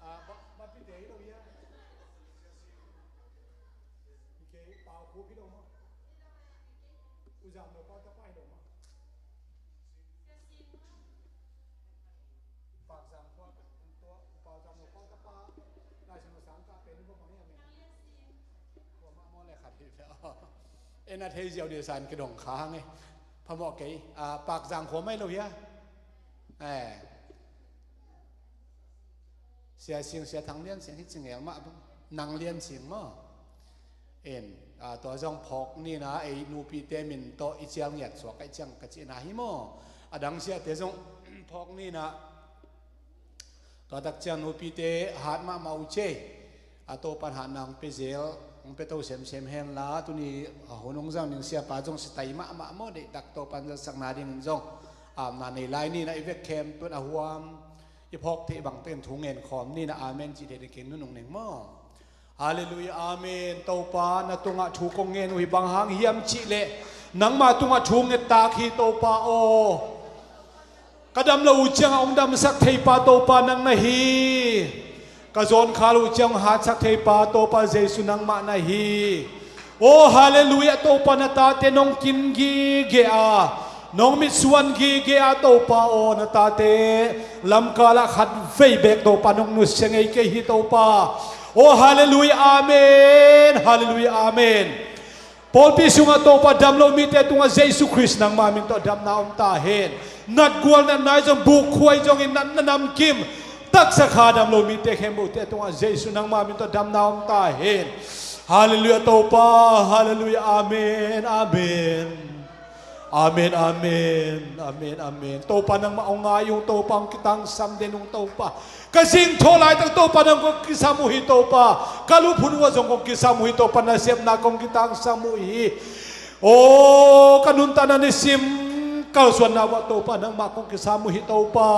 Ah, ba, ba pite hi lo hia? Hi kei, Pau Khup hi lo maw? U Zam lo Pau tapa hi lo maw? Pakzang Khup, tua, Pakzang lo Pau tapa, Lai Siangtho sang ka pen hi maw bang hia min? Khuamah maw le khat hi pia. En a thei ziau dia san kidong kha hang e. Phamawh kei. Ah, Pakzang khua mai lo hia? Eh. Sia Sing, Sia Thang Lian Sing hi ci ngel mah bang. Nang Lian Sing maw? En, ah, tua zong phawk ni in ah ei nupite min tawh i cial ngiat suak ka i ciang ka cihna hi maw? A dang siate zong phawk ni in ah Tua tak ciang nupite hat mahmah uh ci. A Topan hatna hong pia zel, hong pia to semsem hen la, tuni a hun hong zang ding siapa zong sitai mahmah maw, deihtak Topan zatsakna dingin zong, ah, na nei lai ni in ah i vek khempeuh in a huam i phawk theih bang tein thu ngen khawm ni in ah amen cih theih dingin nunung ning maw? Halleluiah, amen. Topa, na tungah thu kong ngen uh hi bang hang hiam cih leh nangmah tungah thu ngettak hi Topa aw. Ka dam lo uh ciangah hong damsak theipa Topa nang na hi. Ka zawnkhal uh ciang hong hatsak theipa Topa Jesu nangmah na hi. Aw, halleluiah, Topa na tate nong kin gige a, nong mitsuan gige a, Topa aw, na tate lamkalah khat vei beek Topa nong nusia ngei kei hi Topa. Aw, halleluiah, amen, halleluiah, amen. Pawlpi sungah Topa dam lo mite tungah Jesu Khrist nangma min tawh damna om ta hen. Natgual natna i zong, bukkhua i zongin natna namkim, taksa kha dam lo mite khempeuhte tungah Jesu nangma min tawh damna om ta hen. Halleluiah Topa, halleluiah, amen, amen. Amen, amen, amen, amen. Topa nangmah hong ngai ung, Topa hong kitangsam den ung Topa. Ka zingthawh laitak Topa nang kong kisam uh hi Topa. Ka luphun uh ah zong kong kisam uh hi Topa, nasepna kong kitangsam uh hi. Aw, ka nuntakna nisim kalsuanna uh ah Topa nangmah kong kisam uh hi Topa.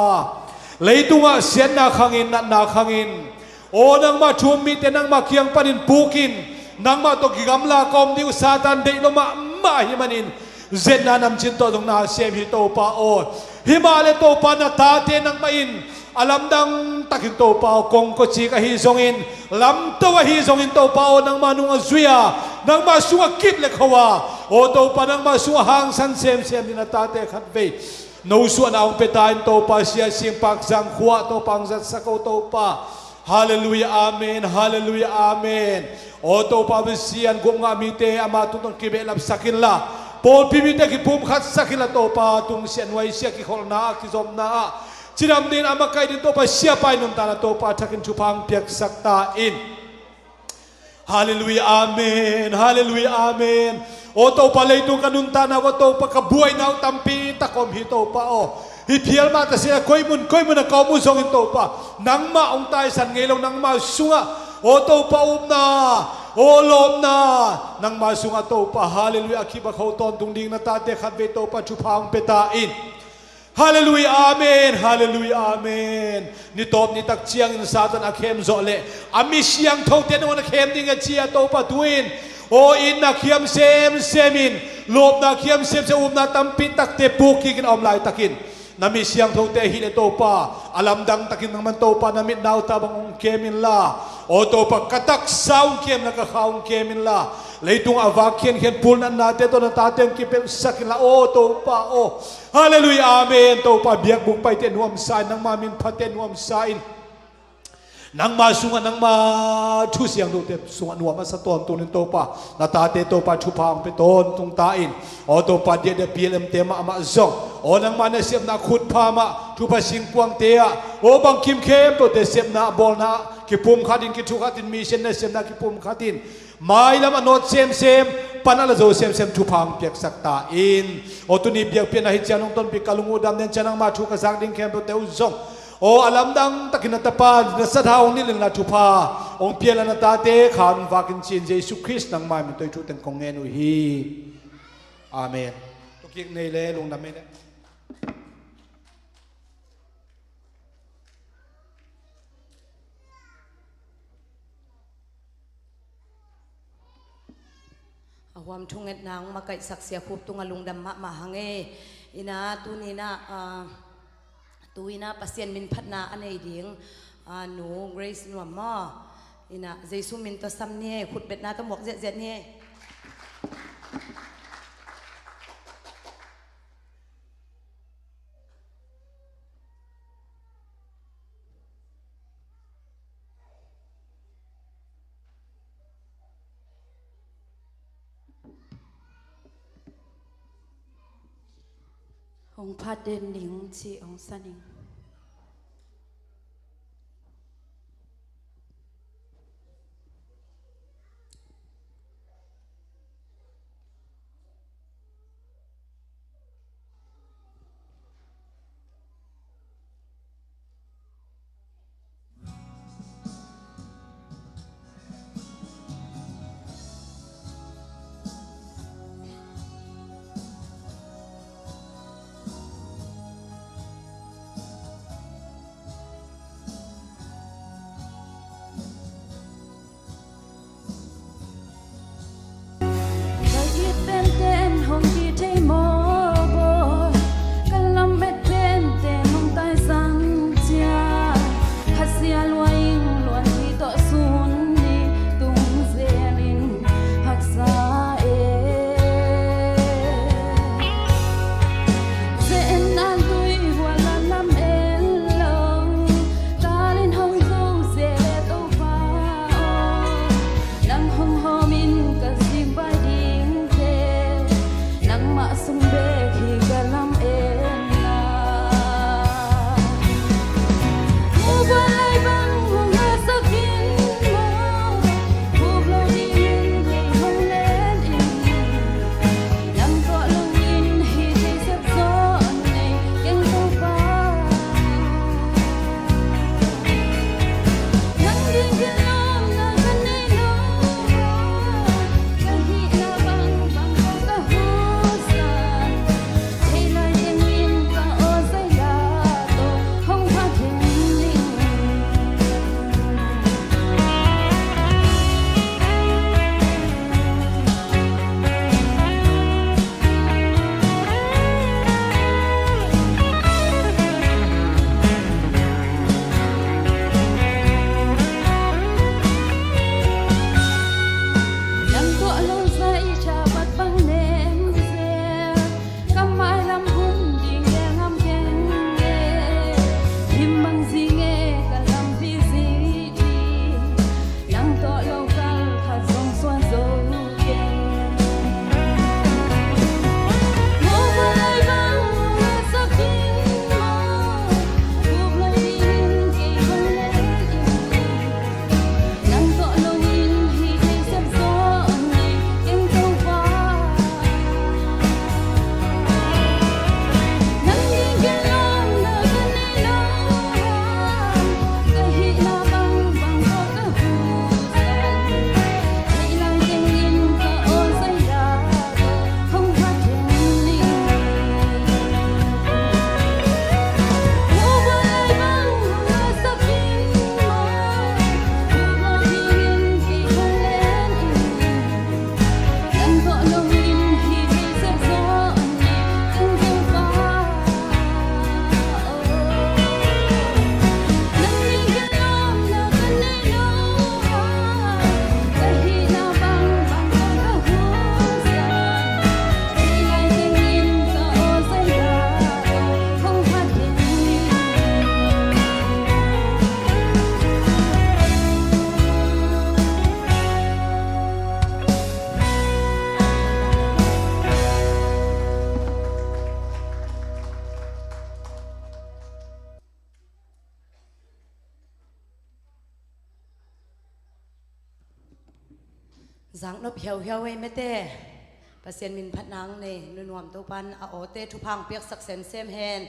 Leitungah siatna khangin, natna khangin, aw, nangmah thu um mite nangmah kiang panin pukin, nangmah tawh kigamla ka om ding uh Satan deih lo mahmah ahih manin, zetna namcin tawh zong na sem hi Topa aw. Himahleh Topa, na tate nangmah in a lamdang takin Topa aw, kongkocik ahi zongin, lamto ahi zongin Topa aw, nangma nung a zui a, nangma sungah kip le kho a, aw Topa, nangma sungah hangsan semsem dingin na tate khatvei nosuahna hong pia ta in Topa, Sia Sing Pak Zang khua Topa hong zatsak o Topa. Halleluiah, amen. Halleluiah, amen. Aw Topa Pasian, gupngah mite ama tungtawn kibehlapsak inla, pawlpi mite kipumkhatsak inla Topa, tungsiah nuaisiah kikholhna ah, kizopna ah cidam dingin a makaih dingin Topa, siapa i nuntakna Topa thakin thupha hong piaksak ta in. Halleluiah, amen. Halleluiah, amen. Aw Topa, leitung ka nuntakna uh ah Topa, ka buaina uh tampi tak om hi Topa aw. Hih phial mah ta seh a, koi mun koi mun a ka om uh zongin Topa, nangmah hong taisan ngei lo, nangmah sungah aw Topa, upna, aw lawpna, nangmah sungah Topa, halleluiah, a kip a kho tawntung ding na tate khatvei Topa thupha hong pia ta in. Halleluiah, amen. Halleluiah, amen. Ni tawp ni tak ciangin Satan a khem zawh leh a mi siangthote nangawn a khem ding a ci a Topa, tu-in aw, itna khiam semsem in, lawpna khiam semsem, upna tampi takte puk kikin a om laitakin, na mi siangthote ahih leh Topa, a lamdang takin nangman Topa na mitna uh tawh bang hong kem inla, aw Topa, ka taksa hong kem inla, ka kha hong kem inla, leitung a vak khiankhian pulnatnate tawh na tate hong kipelhsak inla, aw Topa aw. Halleluiah, amen. Topa, biakbuk paite nuamsa in, nangma min phate nuamsa in, nangma sungah, nangma thu siangthote sungah nuam a sa tawntung in Topa, na tate Topa thupha hong pia tawntung ta in. Aw Topa, diahdiah P L M te mahmah zong, aw nangma nasepna khutpha mah, thupha singkuangte ah, aw bangkim khempeuhte sepna, bawlna kipumkhat in, kithukhat in, mission nasepna kipumkhat in, mailam a nawt semsem, pan a la zo semsem thupha hong piaksak ta in. Aw tuni biakpiakna hi ciang nong tonpih ka lung uh dam den ciang, nangma thu ka zak ding khempeuhte uh zong, aw a lamdang takin na tapa na sathau hong nilh inla, thupha hong pia inla, na tate kha hong vak in ci-in Jesu Khrist nangma min tawh hih thu teng kong ngen uh hi. Amen. Tua kik nei le lungdam ei le. A huam thungetna hong makaihsak Sia Khup tungah lungdam mahmah hang e. Ina tuni ina, ah, tu ina Pasian min phatna a nei ding, ah, Nu Grace Nuam maw. Ina Jesu min tawh sam ni e, khutbetna tawh muak ziahziah ni e. Hong phat den ning ci hong sa ning. Zaknop hiauhiau ei mete. Pasian min phatna ang nei nunuam Topan a awte thupha ang piaksak semsem hen.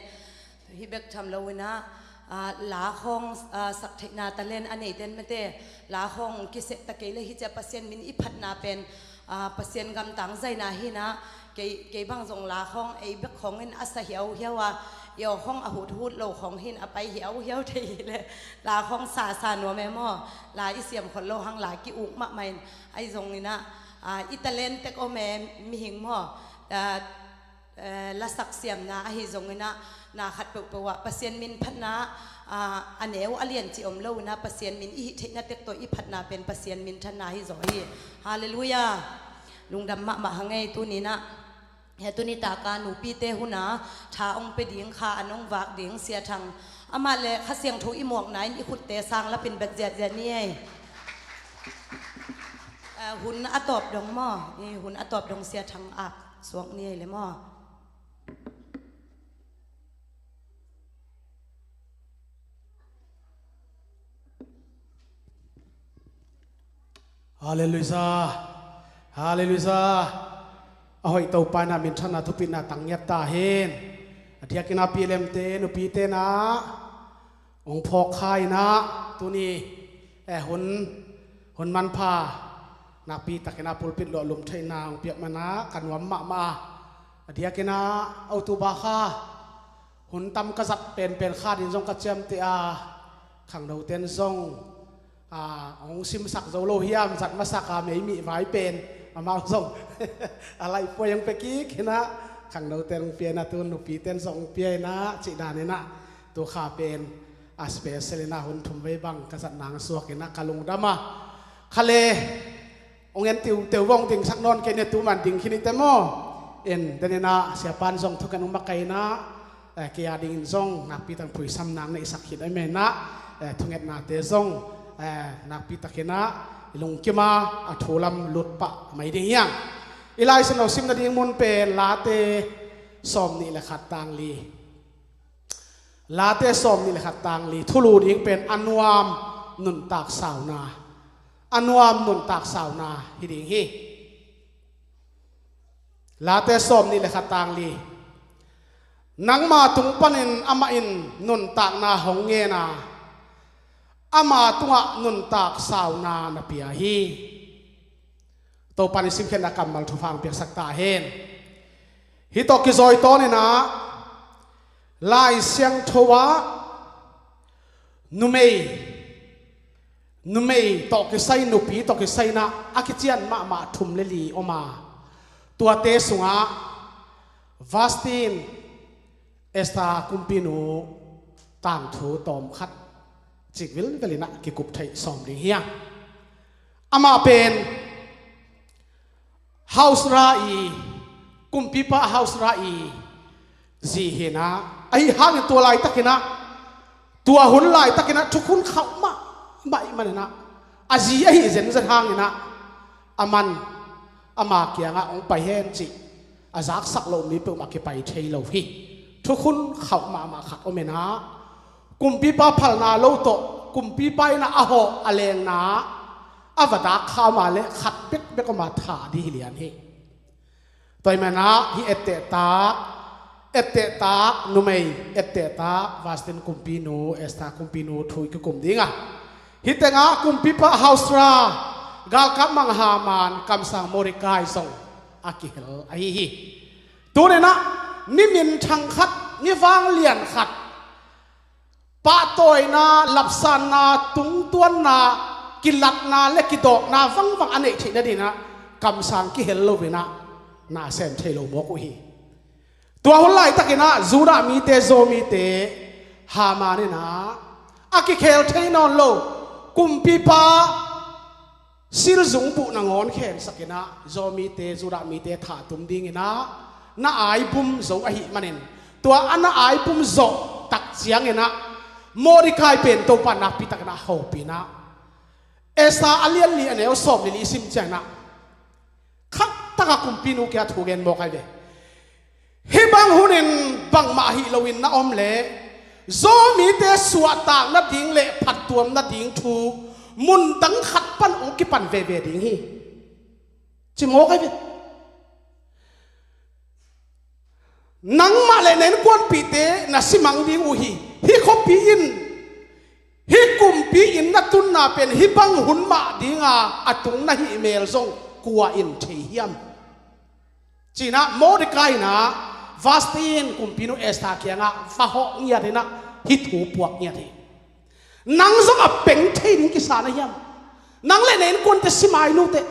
Hi bek tham lo inah, ah, la khawng, ah, sak theihna talent a neiten mete, la khawng kiseh ta kei le hi cia Pasian min i phatna pen, ah, Pasian gamtang zaina hinah, kei, kei bang zong la khawng ei bek khawngin a sa hiauhiau a, i aw khawng a huthut lo khawng hin a pai hiauhiau thei hi le, la khawng sa sa nuam e maw? La i siam khol lo hang la ki-uk mahmah in, ahi zong inah, ah, i talent tek om e mihing maw? Ah, eh, lasak siamna ahi zong inah, na khat peuhpeuh ah Pasian min phatna, ah, a neu a lian ci om lo inah, Pasian min i hih theihna tek tawh i phatna pen Pasian min thanna hi zaw hi. Halleluiah. Lungdam mahmah hang ei tuni inah. He tuni taka nupite huna tha ong pe ding kha an ong vak ding Sia Thang. Amah le Kha Siangtho i muakna in i khutte sang lapin bet ziatziat ni ei. Eh, hun a tawp dong maw? I hun a tawp dong Sia Thang ak suak ni ei le maw? Halleluiah. Halleluiah. A hoih Topa inah minthanna thupitna tang ngiat ta hen. A diakin a pilemte nupite inah ong phawk kha inah tuni, eh, hun, hun manpha nakpi takin a pulpit luah lum theihna ong piak manah ka nuam mahmah a. A diakin a otuba kha hun tam ka zat penpen kha din zong ka ciamteh a, khangnoten zong, a, hong simsak zo lo hiam, zat masak a mei mih vai pen amau zong a laihpuai hong pia kik hinah, khangnoten hong pia inah tun nupiten zong hong pia inah cih dan inah tu kha pen a special inah hun thum vei bang ka zat nang suak inah ka lungdam a. Kha le ong en tiu teu vong dingsak nawn kei ne tu man ding khin ite maw? En den inah siapan zong thuken ong makaih inah, eh, kei a dingin zong nakpi tak phuisam nang na i sak khit a menah, eh, thungetnate zong, eh, nakpi tak inah i lungkim a a thu lam lut pah mai ding hiang. I Lai Siangtho sim nading mun pen Late sawm nih le khat tang li. Late sawm nih le khat tang li, thulu ding pen a nuam nuntak sauna. A nuam nuntak sauna hi ding hi. Late sawm nih le khat tang li. Nangma tung panin amah in nuntakna hong ngen a, ama tungah nuntak sauna na pia hi. Topan i simkhiatna kammal thupha ang piaksak ta hen. Hih tawh kizawi tawn inah Lai Siangtho ah numei, numei tawh kisai, nupi tawh kisai inah a kician mahmah thum le li om a, tuate sungah Vasti in Esther kumpinu tangthu tawmkhat cik vilvel inah kikup theih sawm ding hi a. Amah pen Ahasuera i, kumpipa Ahasuera i zi hi inah, ahi hangin tua laitak inah, tua hun laitak inah thukhun khauh mahmah ih man inah, a zi ahi zenzen hang inah, a man ama kiangah hong pai hen cih a zaksak loh mi peuhmah kipai thei lo hi. Thukhun khauh mahmah khat om inah, kumpipa phalna lo tawh kumpipa inah a hawh a lengna a va dak kha om a le khat bekbek om a, thah ding hi lian hi. Tua ahih manah hih ettehtak, ettehtak numei, ettehtak Vasti kumpinu, Esther kumpinu thu i kikum ding a, hih tengah kumpipa Ahasuera, galkap mang Haman, kamsang Mordekai zong a kihel ahi hi. Tuni inah ni minthang khat, ni vanglian khat, pahtawina, lapsanna, tungtuanna, kilatna le kidawkna vangvang a neih theih nading inah kamsang kihel lo inah na sem thei lo mawk uh hi. Tua hun laitak inah Judah mite, Zaw mite, Haman inah a kikhel thei nawn lo kumpipa silzung buh nangawn khensak inah Zaw mite, Judah mite thah tum ding inah na aibum zo ahih manin, tua a na aibum zawh tak ciang inah Mordekai pen Topa nakpi tak inah hopih inah, Esther a lian li a neu sawm li li i sim ciang inah khat tak a kumpinu kiang thu gen mawk ahi ve. Hih bang hunin bangmah hi loin na om leh Zaw mite suahtak nading le phattuam nading thu mun dang khat pan hong kipan veve ding hi. Ci mawk ahi ve. Nangmah le na innkuanpihte na simang ding uh hi. Hih khuapi in, hih kumpi in na tunna pen hih bang hun mah dinga a tung na hih mel zong kua in thei hiam? Cinah Mordecai inah Vashti in kumpinu Esther kiangah va hawh ngiat inah hih thu puak ngiat hi. Nang zong a peng thei ding kisa na hiam? Nang le na innkuante simai lute.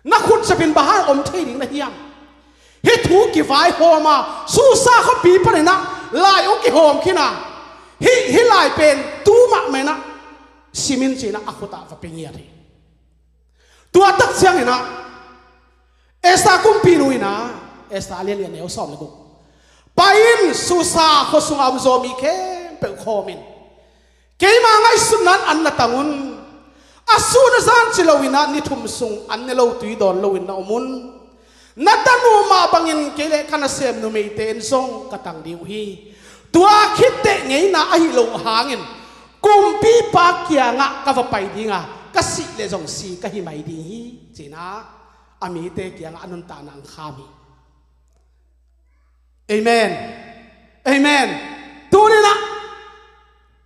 Na khut sepin bang hang om thei ding na hiam? Hih thu kivaihawm a Susa khuapi paninah lai uh kihawm khin a, hih, hih lai pen tu mahmah inah simin cinah a khutah va pia ngiat hi. Tua tak cianginah Esther kumpinu inah, Esther a lianlian neu sawm le guk, pai in Susa khua sunga om Zomi khempeuh khawm in, keima ngaihsutna in an na tang un. A sun a zan ci loinah ni thum sung an ne lo tui dawn loin na om un. Na tanu mah bangin kei le ka nasem numeite in zong ka tang ding uh hi. Tua khitteh ngeina ahi loh hangin kumpipa kiangah ka va pai dinga, ka sih le zong si ka hi mai ding hi, cinah a mite kiangah a nuntakna ang kham hi. Amen. Amen. Tuninah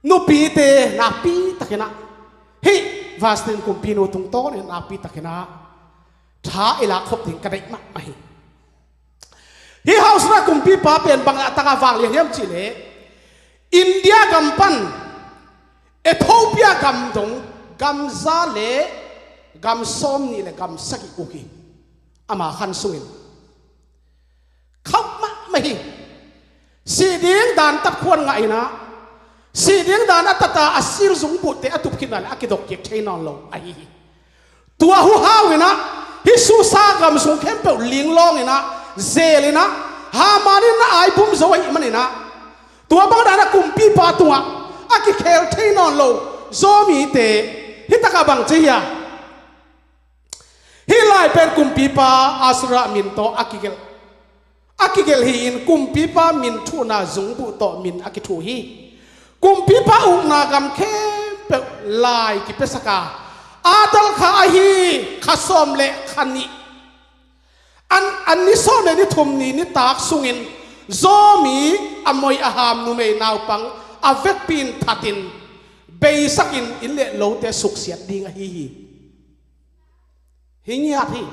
nupite nakpitakinah hih Vashti kumpinu tungtawnin nakpitakinah tha i lakkhop ding ka deih mahmah hi. Hih Ahasuera kumpipa pen bang a taka vanglian hiam cihleh, India gam pan Ethiopia gam dong gam za le gam sawm nih le gam sagih uk hi. Ama khan sungin khauh mahmah hi. Sih ding dan tat khuan ngah inah, sih ding dan a tata a sil zungbuhte a tup khinah le a kidok kik thei nawn lo ahi hi. Tua huhau inah hih Susa gam sung khempeuh linglawng inah, zel inah, Haman in na aibum zo ahih maninah, tua bang danah kumpipa tungah a kikhel thei nawn lo Zomite hih takah bang ci hiam? Hih lai pen kumpipa Ahasuera min tawh a kigelh, a kigelh hi-in kumpipa min thuhna zungbuh tawh min a kithuh hi. Kumpipa ukna gam khempeuh lai kipiasak a, a dal kha ahi kha sawm le kha nih, an, an ni sawm le ni thum ni nitak sungin Zomi a moi a ham numei naupang a vekpi in thatin beisakin inn le lote suksiat ding ahi hi. Hi ngiat hi.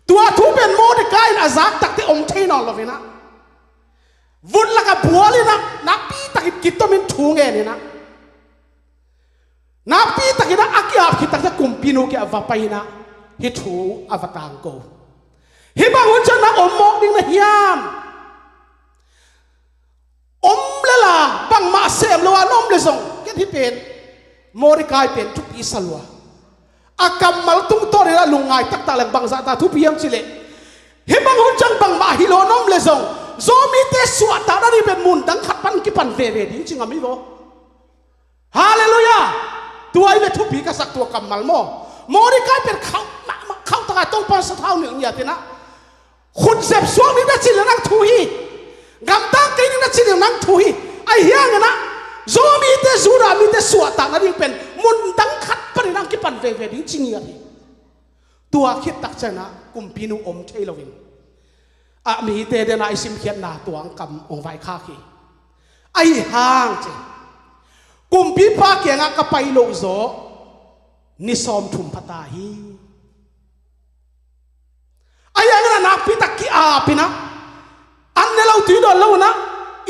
Tua thu pen Mordecai in a zak takte om thei nawn lo inah, vut lakah bual inah nakpitakin kitomin thu ngen inah, nakpitakinah a ki-ap khit takte kumpinu kiangah va pai inah hih thu a va tangko. Hih bang hun ciang nang om mawk ding na hiam? Om lela bangmah sem lo a na om le zong, ken hih pen Mordecai pen thupi sa lua. A kammal tungtawn inah lungngai taktak leng bangzahta thupi hiam cihleh, hih bang hun ciang bangmah hi lo na om le zong, Zomite suahtakna ding pen mun dang khat pan kipan veve ding ci ngam hi vaw. Halleluiah. Tua i ve thupi ka sak tua kammal maw? Mordecai pen khauh mahmah, khauh taka Topa sathau nilh ngiat inah, khut zep suak ni na cih le nang thu hi. Gamtang kei ni na cih le nang thu hi. Ahi hanginah Zomite, Judah mite suahtakna ding pen mun dang khat panin ang kipan veve ding ci ngiat hi. Tua khit tak cianginah kumpinu om thei loin a mite dena i simkhiatna tua ang kam hong vaikhak hi. Ahi hang ci, kumpipa kiangah ka pai loh zawh ni sawmthum phata hi. Ahi hangin a nakpitak ki-ap inah, an ne lo tui dawn lo inah,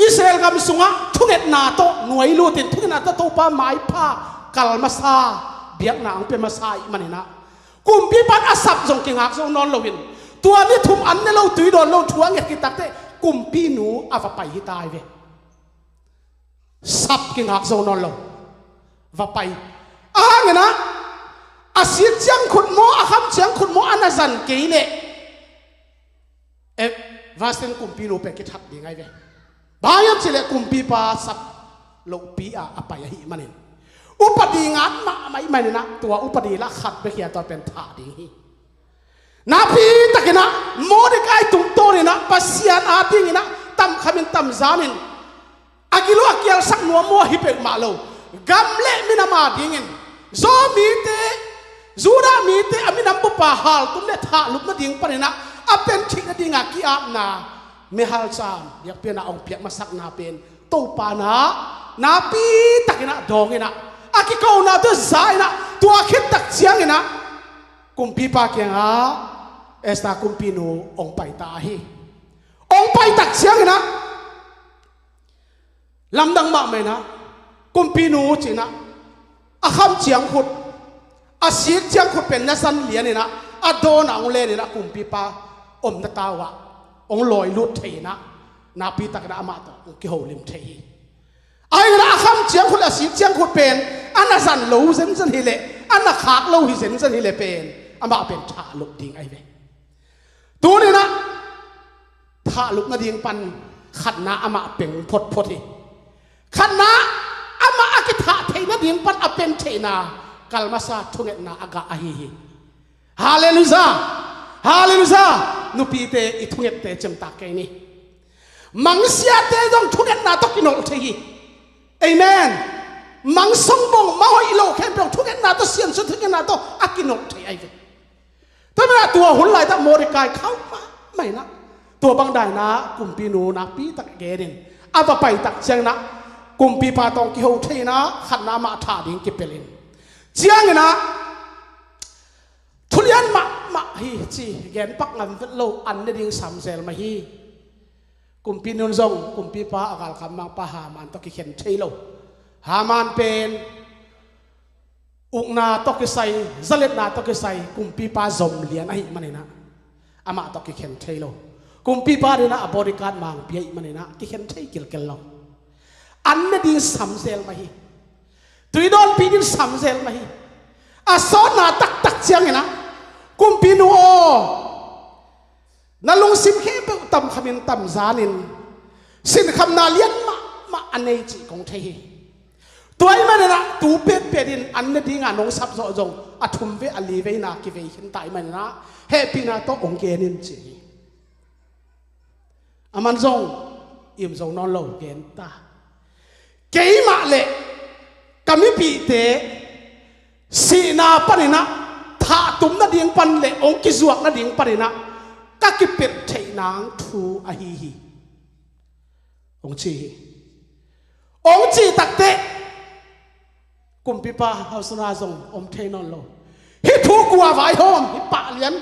Israel gam sungah thungetna tawh nuai lutin, thungetna tawh Topa maipha kal masa, biakna ang pia masa ahih maninah, kumpipa in a sap zong kingak zo nawn loin, tua ni thum an ne lo tui dawn lo thu a nget khit takteh kumpinu a va pai hi ta hi ve. Sap kingak zo nawn lo, va pai. A hanginah a sit ciang khut maw, a kham ciang khut maw, a na zan kei leh, eh, Vashti kumpinu pen kithat ding ahi ve. Bang hiam cihleh kumpipa sap lohpi a a pai ahih manin, upadi ngat mahmah ahih maninah tua upadi lah khat bek hi a, tua pen thah ding hi. Nakpitakinah Mordecai tungtawninah Pasian a dinginah tamkhamin tamzanin a gilo a kialsak nuam maw, hi peuhmah lo, gam le minam a dingin, Zomite Judah mite a minam bupa haltum le thahlup nading panin ah a pen theih nadinga ki-apna, mihal cam biakpiakna hong piak masakna pen Topa in ah napi takin ah dawng in ah, a kikona tawh za in ah, tua khit tak ciangin ah kumpipa kiangah Esther kumpinu hong pai ta hi. Hong pai tak ciangin ah lamdang mahmah in ah, kumpinu ci-in ah a kham ciangkhut, a sik ciangkhut pen na zan lian in ah, a dawn ah hong len in ah kumpipa omna tau ah hong lawi lut thei in ah, napi takin ah amah tawh hong kiholim thei hi. Ahi in ah a kham ciangkhut, a sik ciangkhut pen a na zan lo zenzen hi leh, a na khak lo hi zenzen hi leh pen amah pen thahlup ding ahi ve. Tuni in ah thahlup nading pan khatna amah peng photphot hi. Khatna amah a kithah theih nading pan a pen theihna, kalmasa thungetna a gah ahi hi. Halleluiah! Halleluiah! Nupite, i thungette cemtak kei ni. Mangsiate zong thungetna tawh kinolh thei hi. Amen. Mangsong bawng, manghoih lo khempeuh thungetna tawh, siansuah thungetna tawh a kinolh thei ahi ve. Tua manin ah tua hun laitak Mordecai khauh mahmah in ah, tua bang dan in ah kumpinu napi tak gen in, a va pai tak ciangin ah kumpipa tawh hong kiho thei in ah, khatna amah thah ding kipelh in, ciangin ah thulian mahmah hi ci, gen pak ngam vet lo, an ne ding sam zel mah hi. Kumpinu in zong kumpipa a galkapmangpa Haman tawh kikhen thei lo. Haman pen ukna tawh kisai, zaletna tawh kisai kumpipa zom lian ahih manin ah amah tawh kikhen thei lo. Kumpipa in ah a bodyguard mangpi ahih manin ah kikhen thei kilkel lo. An ne ding sam zel mah hi. Tui dawnpih ding sam zel mah hi. A sawtna taktak ciangin ah, kumpinu aw, na lungsim khempeuh tamkhamin tamzanin sinkhamna lian mahmah a nei cih kong thei hi. Tua ahih manin ah tu petpet in an ne dinga nong sap zawh zong a thumvei a liveina kivei khin ta ahih manin ah hehpihna tawh hong gen in ci hi. Aman zong im zo nawn lo, gen ta. Keimah le ka mipihte sihna panin ah, thahtum nading pan le hong kizuak nading panin ah ka kipelh theih nang thu ahi hi, hong ci hi. Hong cih takteh kumpipa hausana zong om thei nawn lo. Hih thu kua vaihawm, hih pah lian,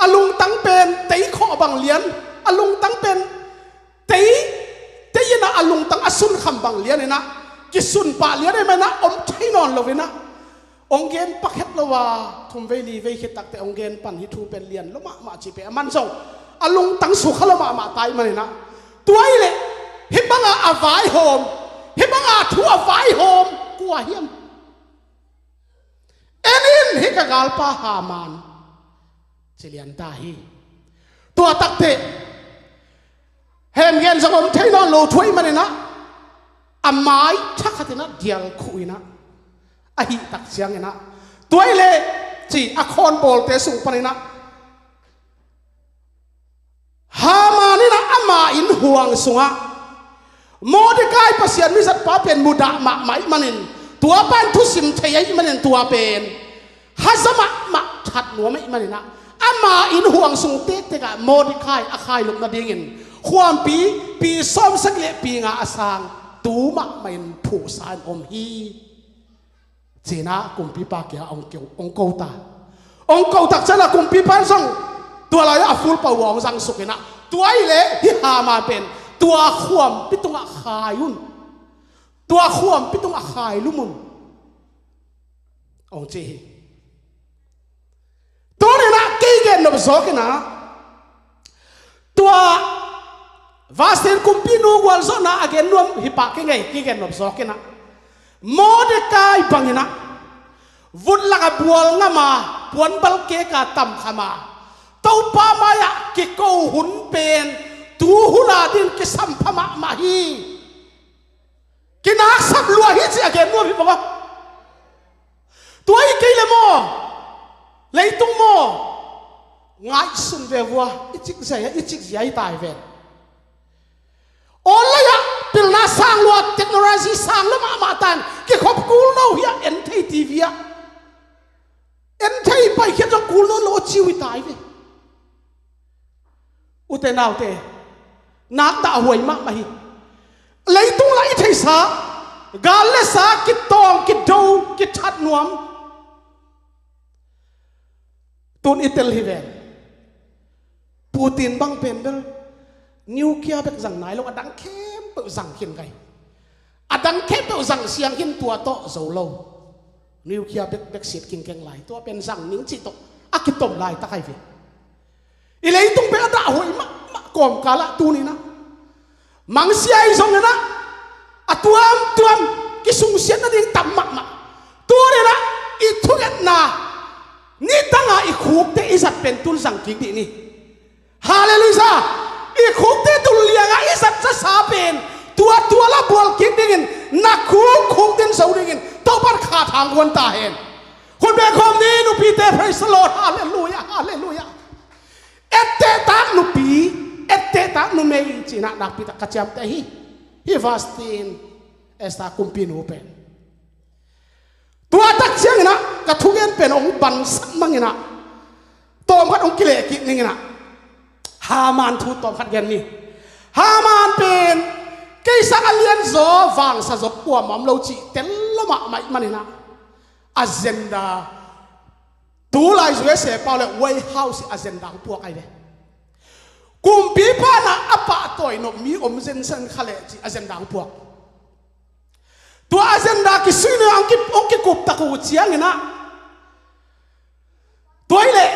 a lungtang pen tei khawh bang lian, a lungtang pen tei, tei in ah a lungtang a sunkham bang lian in ah, kisun pah lian in ah om thei nawn lo in ah, hong gen pak het lo a, thumvei livei khit takteh hong gen pan hih thu pen lian lo mahmah cih pen aman zong a lungtang sukha lo mahmah ta ahih manin ah, tua ahih leh hih banga a vaihawm, hih banga thu a vaihawm kua hiam? En in, hih ka galpa Haman, ci lian ta hi. Tua takteh hemgen zong om thei nawn lo thu ahih manin ah, a mai thakhat in ah dial khuh in ah, ahih tak ciangin ah, tua ahih leh ci, a khawnbawlte sung panin ah Haman in ah ama inn huang sungah Mordecai, Pasian mizatpa pen mudah mahmah ahih manin, tua pa in thusim thei ahih manin, tua pen haza mahmah that nuam ahih manin ah, ama inn huang sung tektek ah Mordecai a khailup nadingin khuampi pi sawmsagih le pi nga a sang tu mahmah in phuhsa in om hi, ci-in ah kumpipa kiangah hong ko, hong ko ta. Hong ko tak ciangin ah kumpipa in zong tua lai-ah a fulpau uh a hong zangsuk in ah, tua ahih leh hih Haman pen tua khuampi tungah khai un, tua khuampi tungah khailum un, hong ci hi. Tuni in ah kei gen nop zawk in ah, tua Vasti in kumpinu gualzawhna a gen nuam hi pah kei ing ei, kei gen nop zawk in ah, Mordecai bangin ah vut lakah bual ngam a, puanbal kek a tamkham a, Topa mai-ah kiko hun pen tu hun a dingin kisampha mahmah hi. Kinaksap lua hi cih a gen nuam hi bang aw. Tua hi kei le maw, leitung maw, ngaihsun ve vua, i cikzia, i cikzia hi ta hi ven. Online ah pilna sang lua, technology sang lua mahmah tan, kikhop kul lo hi a, en thei T V ah, en thei ciu i tai ve. Ute naute, nak dahhuai mahmah hi. Leitung lah i theihsa, gal le sa kitawng, kido, kithat nuam. Tun i tel hi ven. Putin bang pen bel nuclear bek zang nai lo, a dang khempeuh zang khin kai. A dang khempeuh zang siang khin, tua tawh zo lo. Nuclear bek, bek sit kingkeng lai. Tua pen zang ning cih tawh a kitom laitak ai ve. I leitung pen a dahhuai mahmah kawmkal ah tuni-in ah, mangsia i zongin ah, a tuamtuam kisungsiatna ding tam mahmah. Tuni-in ah i thungetna, nidanga i khukte i zat pen tun zang kik dih ni. Halleluiah. I khukte tun lianga i zat zasa pen tua tua la bual kik dingin, na khuk khuk din zo dingin Topan kha thang guan ta hen. Khut beng khawm ni nupite, praise the Lord. Halleluiah, halleluiah. Ettehtak nupi, ettehtak numei cih in ah nakpitak ka ciamteh hi. Hi Vashti in Esther kumpinu pen. Tua tak ciangin ah ka thugen pen hong bansak mangin ah, tawmkhat hong kilehkik ningin ah, Haman thu tawmkhat gen ni. Haman pen kei sang a lianzaw vangsazaw kuamah om lo cih tel lo mahmah ahih manin ah, agenda, tulai U S A pau le White House agenda hong puak ai ve. Kumpipa in ah a pahtawi nop mi om zenzen kha leh cih agenda hong puak. Tua agenda kisui nung hong ki, hong kikup tak uh ciangin ah, tua hi leh,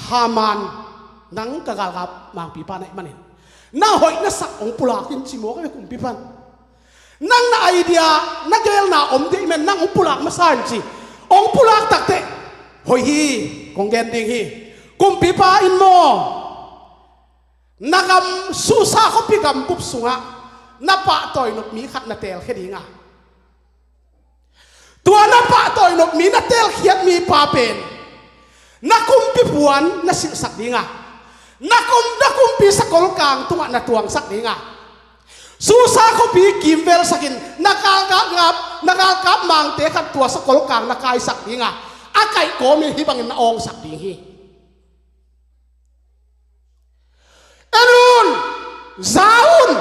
Haman, nang ka galkap mangpipa na hih manin, na hoih na sak hong pulak in ci mawk a, kumpipa in. Nang na idea, na geelna om dih men, nang hong pulak masa in ci. Hong pulak takteh, hoih hi, kong gen ding hi. Kumpipa in maw, na gam Susa khuapi gambup sungah na pahtawi nop mi khat na teelkhia ding a, tua na pahtawi nop mi na teelkhiat mipa pen na kumpi puan na silhsak ding a, na kum, na kumpi sakol kang tungah na tuangsak ding a, Susa khuapi kimvelsak in na galkap, na galkap mangte khat tua sakol kang na kaisak ding a, a kaih kawmin hih bangin na awngsak ding hi. En un, za un.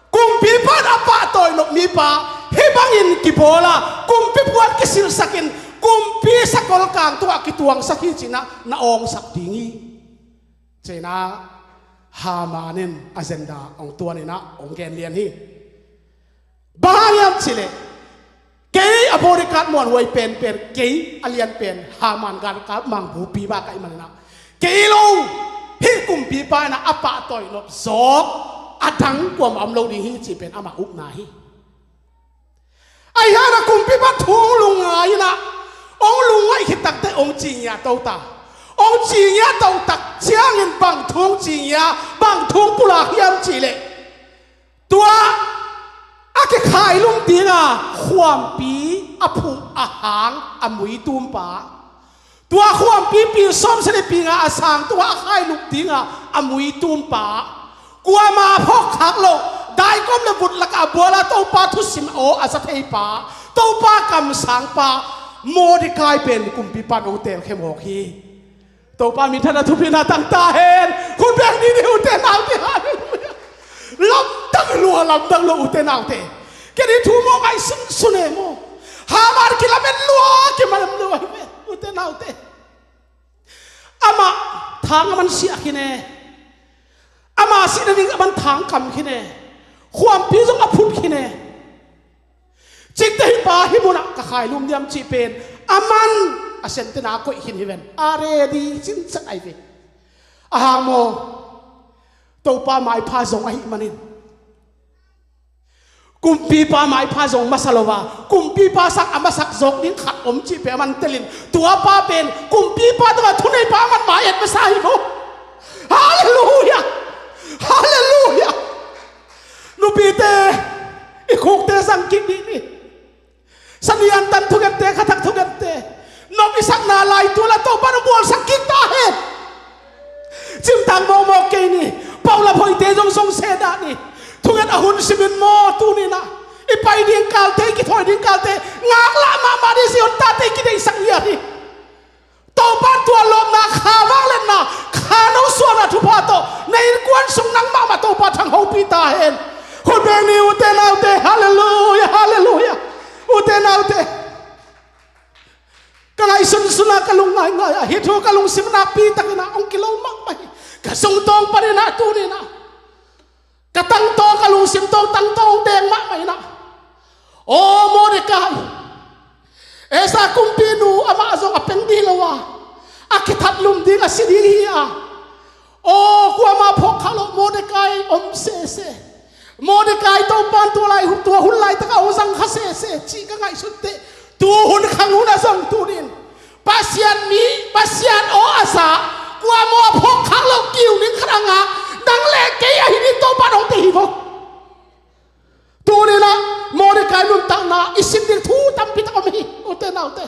Kumpipa in a pahtawi nop mipa hih bangin kibawl a, kumpi puan kisilhsak in, kumpi sakol kang tungah kituangsak hi ci-in ah na awngsak ding hi. Ci-in ah Haman in agenda hong tuan in ah hong gen lian hi. Bang hang hiam cih leh, kei a bodyguard muanhuai penpen, kei a lian pen Haman galkap mangbupi bang ka hih manin ah, kei lo, hih kumpipa in ah a pahtawi nop zawk a dang kuamah om lo ding hi cih pen amah upna hi. Ahi hangin ah kumpipa thu hong lungngai in ah, hong lungngaih khit takteh hong cingngiah to ta. Hong cingngiah to tak ciangin bang thu hong cingngiah, bang thu hong pulak hiam cih leh, tua a kikhailum dinga khuampi a phuh a hang a muitumpa, tua khuampi pil sawmsagih pil nga a sang tungah a khailum dinga a muitumpa, kuamah phawk khak loh, daikawm le vut lakah a bual a Topa thusim aw a za theipa, Topa kamsangpa Mordekai pen kumpipa in hong teelkhia mawk hi. Topa minthanna thupina tang ta hen. Khut beng ni ni, ute naute, halleluiah. Lamdang lua, lamdang lua, ute naute. Ken hih thu mawh ngaihsun sun e maw. Haman kilamen lua, kilamen lua hi ve, ute naute. Amah thang a man siah khin e. Amah sihna ding a man thang kam khin e. Khuampi zong a phut khin e. Cikte hih pa hih munah ka khailum diam cih pen a man a sentena koih khin hi ven. A ready cincin ai ve. A hang maw, Topa maipha zong ahih manin, kumpipa maipha zong masa lo a, kumpipa sang a masak zawk ding khat om cih pen a man telin, tua pa pen kumpipa tungah thuneipa a man mai et masa hi maw. Halleluiah. Halleluiah. Nupite, i khukte zang kik dih ni. Sanian tan thugente, khatak thugente, nop i sakna lai tu la Topa in hong bualsak kik ta hen. Cimtang mawkmawk kei ni. Paulap hoihte zong zong se dah ni. Thugen a hun simin maw, tuni-in ah i pai ding kalte, i kithawi ding kalte ngaklah mahmah dih, Zion tate i kideihsak lian hi. Topa Ka ngaihsunsun a ka lungngaingai a hih thu ka lungsim nakpi takin ah hong kilo mahmah hi. Ka sungtawng panin ah tuni-in ah ka tangtawng, ka lungsim tawng tangtawng hong deng mahmah in ah, aw Mordekai, Esther kumpinu amah zong a peng ding lo a, a kithatlum ding a si ding hi a, aw kuamah phawk khak loh Mordekai om sese. Mordekai Topa'n tua lai, tua hun laitak ah hong zang kha sese cih ka ngaihsun teh, tu hun khang hun ah zong tuni-in Pasian mi, Pasian aw a sa, kuamah phawk khak loh kiu ding khat a ngah nang le kei ahi ding Topa'n hong deih hi vo. Tuni-in ah Mordekai nuntakna i sim ding thu tampi tak om hi, ute naute.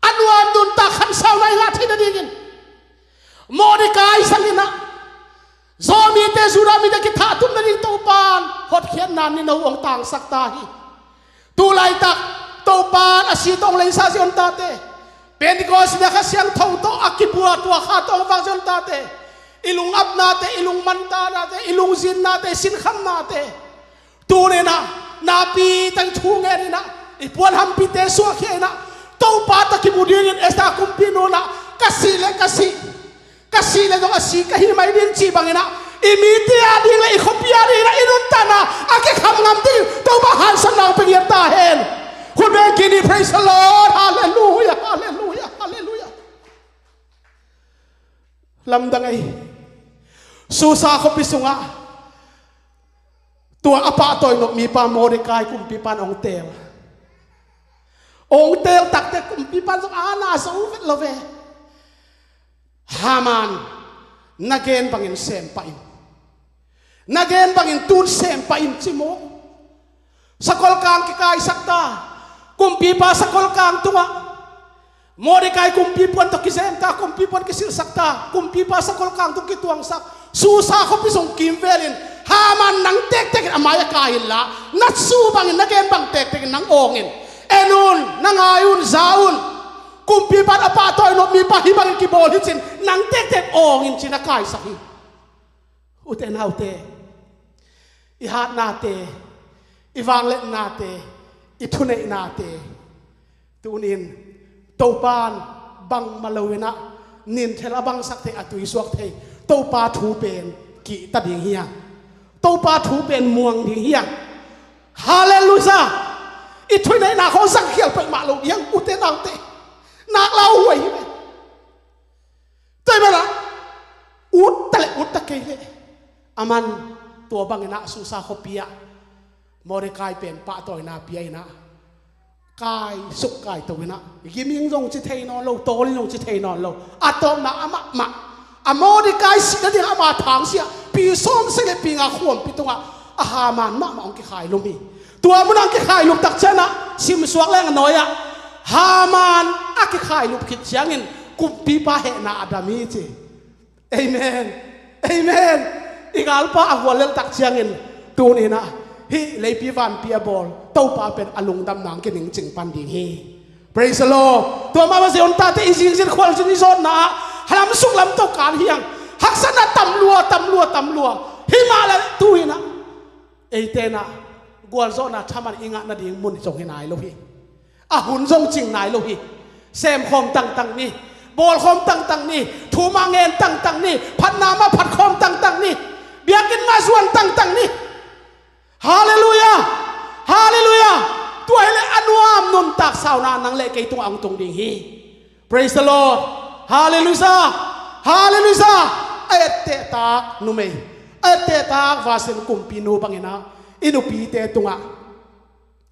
A nuam nuntak khansauna i ngah theih nadingin Mordekai zangin ah Jew mite, Judah mite kithahtum nading Topa'n hotkhiatna nino hong tangsak ta hi. Tu laitak Topa'n a si tawh hong lensa zia hong tate, Pentecost ni a Kha Siangtho tawh a kibua tua Kha tawh hong vak zia hong tate, i lungapnate, i lungmantanate, i lungzinnate, i sinkhamnate, tuni-in ah nakpi takin thu ngenin ah i puanhampite suahkhia in ah Topa tawh kimu dingin Esther kumpinu in ah ka sih leh ka sih, ka sih leh zong a si ka hi mai ding cih bangin ah i mite a ding leh i khuapi a dingin ah i nuntakna a kikham ngam dingin Topa hanciamna hong pia ngiat ta hen. Hun beng kik ni. Praise the Lord. Halleluiah, halleluiah, halleluiah. Lamdang ei. Susa khuapi sungah tua a pahtawi nop mipa Mordekai kumpipa'n hong teel. Hong teel takteh kumpipa'n zong a na zo vet lo ve. Haman, na gen bangin sem pah in. Na gen bangin tu-in sem pah in ci maw. Sakolkang kikaisak ta. Kumpipa sakolkang tungah Mordekai kumpipuan tawh kizem ta, kumpipuan kisilhsak ta, kumpipa sakolkang tung kituangsak. Susa khuapi sung kimvelin Haman nang tektekin a mai-ah kai inla, na su bangin, na gen bang tektekin nang awng in. En un, na ngai un, za un. Kumpipa'n a pahtawi nop mipa hih bangin kibawl hi ci-in nang tektek awng in ci-in a kaisak hi. Ute naute, i hatnate, i vangliatnate, i thuneihnate, tuni-in Topa'n bangmah lo-in ah ninthel a bangsak thei, a tuisuak thei Topa thu pen kihta ding hi hang. Topa thu pen muang ding hi hang. Halleluiah. I thuneihna khawng zangkhial peuhmah lo ding hang, ute naute. Nak lauhuai hi ve. Tua ahih manin ah ut ta leh ut ta kei leh, aman tua bangin ah Susa khuapi ah Mordekai pen pahtawina pia in ah, kai suk kai to in ah, giming zong ci thei nawn lo, tawl in zong ci thei nawn lo. A tawpna amah mah, a Mordekai sih nading ama thangsiah pi sawmsagih leh pi nga khuampi tungah a Haman mahmah hong kikhailum hi. Tua munah hong kikhailum tak ciangin ah, simsuak leng a nuai-ah, Haman a kikhailum khit ciangin kumpipa hehna a dam hi ci. Amen. Amen. I galpa a guallelh tak ciangin tuni-in ah hih leipi vanpi a bawl Topa pen a lungdamna hong kiningcing pan ding hi. Praise the Lord. Tua mah bangin zia hong tate, i zingzin khualzin i zawtna ah halam suklam tawh kan hi hang. Haksatna tam lua, tam lua, tam lua. Himah leh tu-in ah eite'n ah gualzawhna thaman i ngah nading mun zong hi nai lo hi. A hun zong cing nai lo hi. Semkhawm tangtang ni. Bawlkhawm tangtang ni. Thu mah ngen tangtang ni. Phatna mah phatkhawm tangtang ni. Biakinn mah zuan tangtang ni. Halleluiah. Halleluiah. Tua hileh a nuam nuntak sauna nang leh kei tungah hong tung ding hi. Praise the Lord. Halleluiah. Halleluiah. A ettehtak numei, a ettehtak vasin kumpinu bangin ah i nupite tungah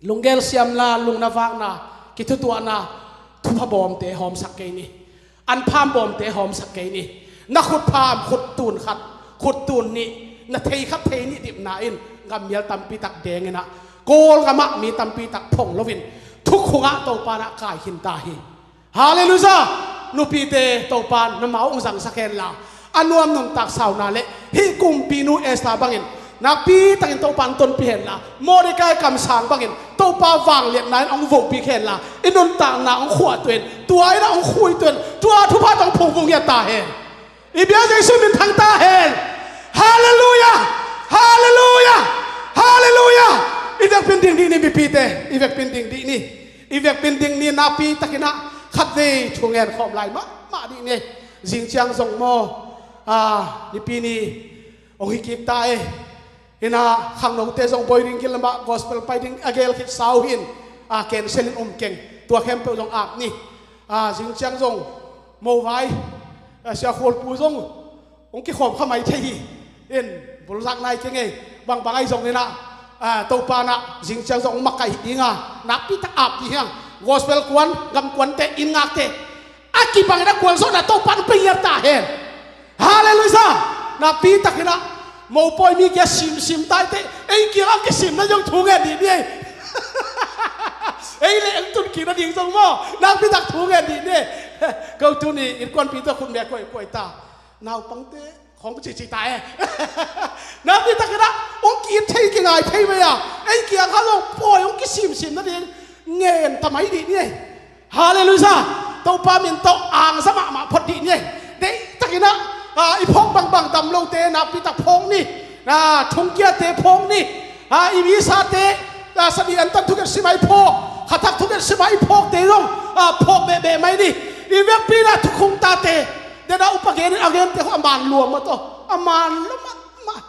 lunggel siamna, lungna vakna, kithutuahna, thupha bawmte hawmsak kei ni. Anpham bawmte hawmsak kei ni. Na khutpham, khuttun khat, khuttun nih, na thei khat thei nih dipna in gammial tampi tak deng in ah, Kawlgam ah mi tampi tak phong loin thukhun ah Topa in ah kai khin ta hi. Halleluiah. Nupite, Topa in amau hong zangsak hen la, a nuam nuntak sauna leh hih kumpinu Esther bangin nakpi takin Topa in tonpih hen la, Mordekai kamsang bangin Topa vangliatna in hong vopih hen la, i nuntakna hong khuahtuah in, tua in ah hong khuituah in, tua thupha tawh hong phungvuh ngiat ta hen. I biak Jesu min thang ta hen. Halleluiah. Halleluiah. Halleluiah. I vekpi-in ding dih ni, mipite, i vekpi-in ding dih ni. I vekpi-in ding ni, nakpi takin ah khatvei thu ngen khawm lai mahmah dih ni. Zing ciang zong maw, ah, Nipi ni hong hi kik ta e. Hi-in ah khangnote zong Boiringgil lamah gospel pai ding a gel khit sau hi-in, ah, cancel in om keng. Tua khempeuh zong ap ni. Ah, zing ciang zong mo vai, ah, Sia Khualpu zong hong kikhawm kha mai thei hi. In, bulzak nai keng ei. Bangbang ahi zongin ah, ah, Topa in ah zing ciang zong hong makaih ding a, nakpi tak ap dih hi hang. Gospel kuan, gam kuante, inn ngakte a kibangin a gualzawhna Topa in hong pia ta hen. Halleluiah. Nakpi takin ah mopawi mi kiang simsim ta ei teh, ei kiang a kisimna zong thu ngen dih ni ei. Ei leh hong tun kik nading zong maw, nakpi tak thu ngen dih ni ei. Ko tuni innkuanpihte khut me kuaikuai ta. Naupangte khong cici ta e. Nakpi takin ah hong ki-it thei, kingai thei mai a, ei kiang kha zong pawi hong kisimsim nading ngen ta mai dih ni ei. Halleluiah. Topa min tawh angza mahmah phot dih ni ei. Deih takin ah, ah, i phawk bangbang dam lote nakpi tak phawk ni. Ah, thongkiate phawk ni. Ah, i misate, ah, sadi antan thunget sim a i phawk, khathak thunget sim a i phawkte zong, ah, phawk behbeh mai ni. I vekpi-in ah thukhun tate, dena upa gen in a gente khawng a man lua mah tawh, a man lua mahmah.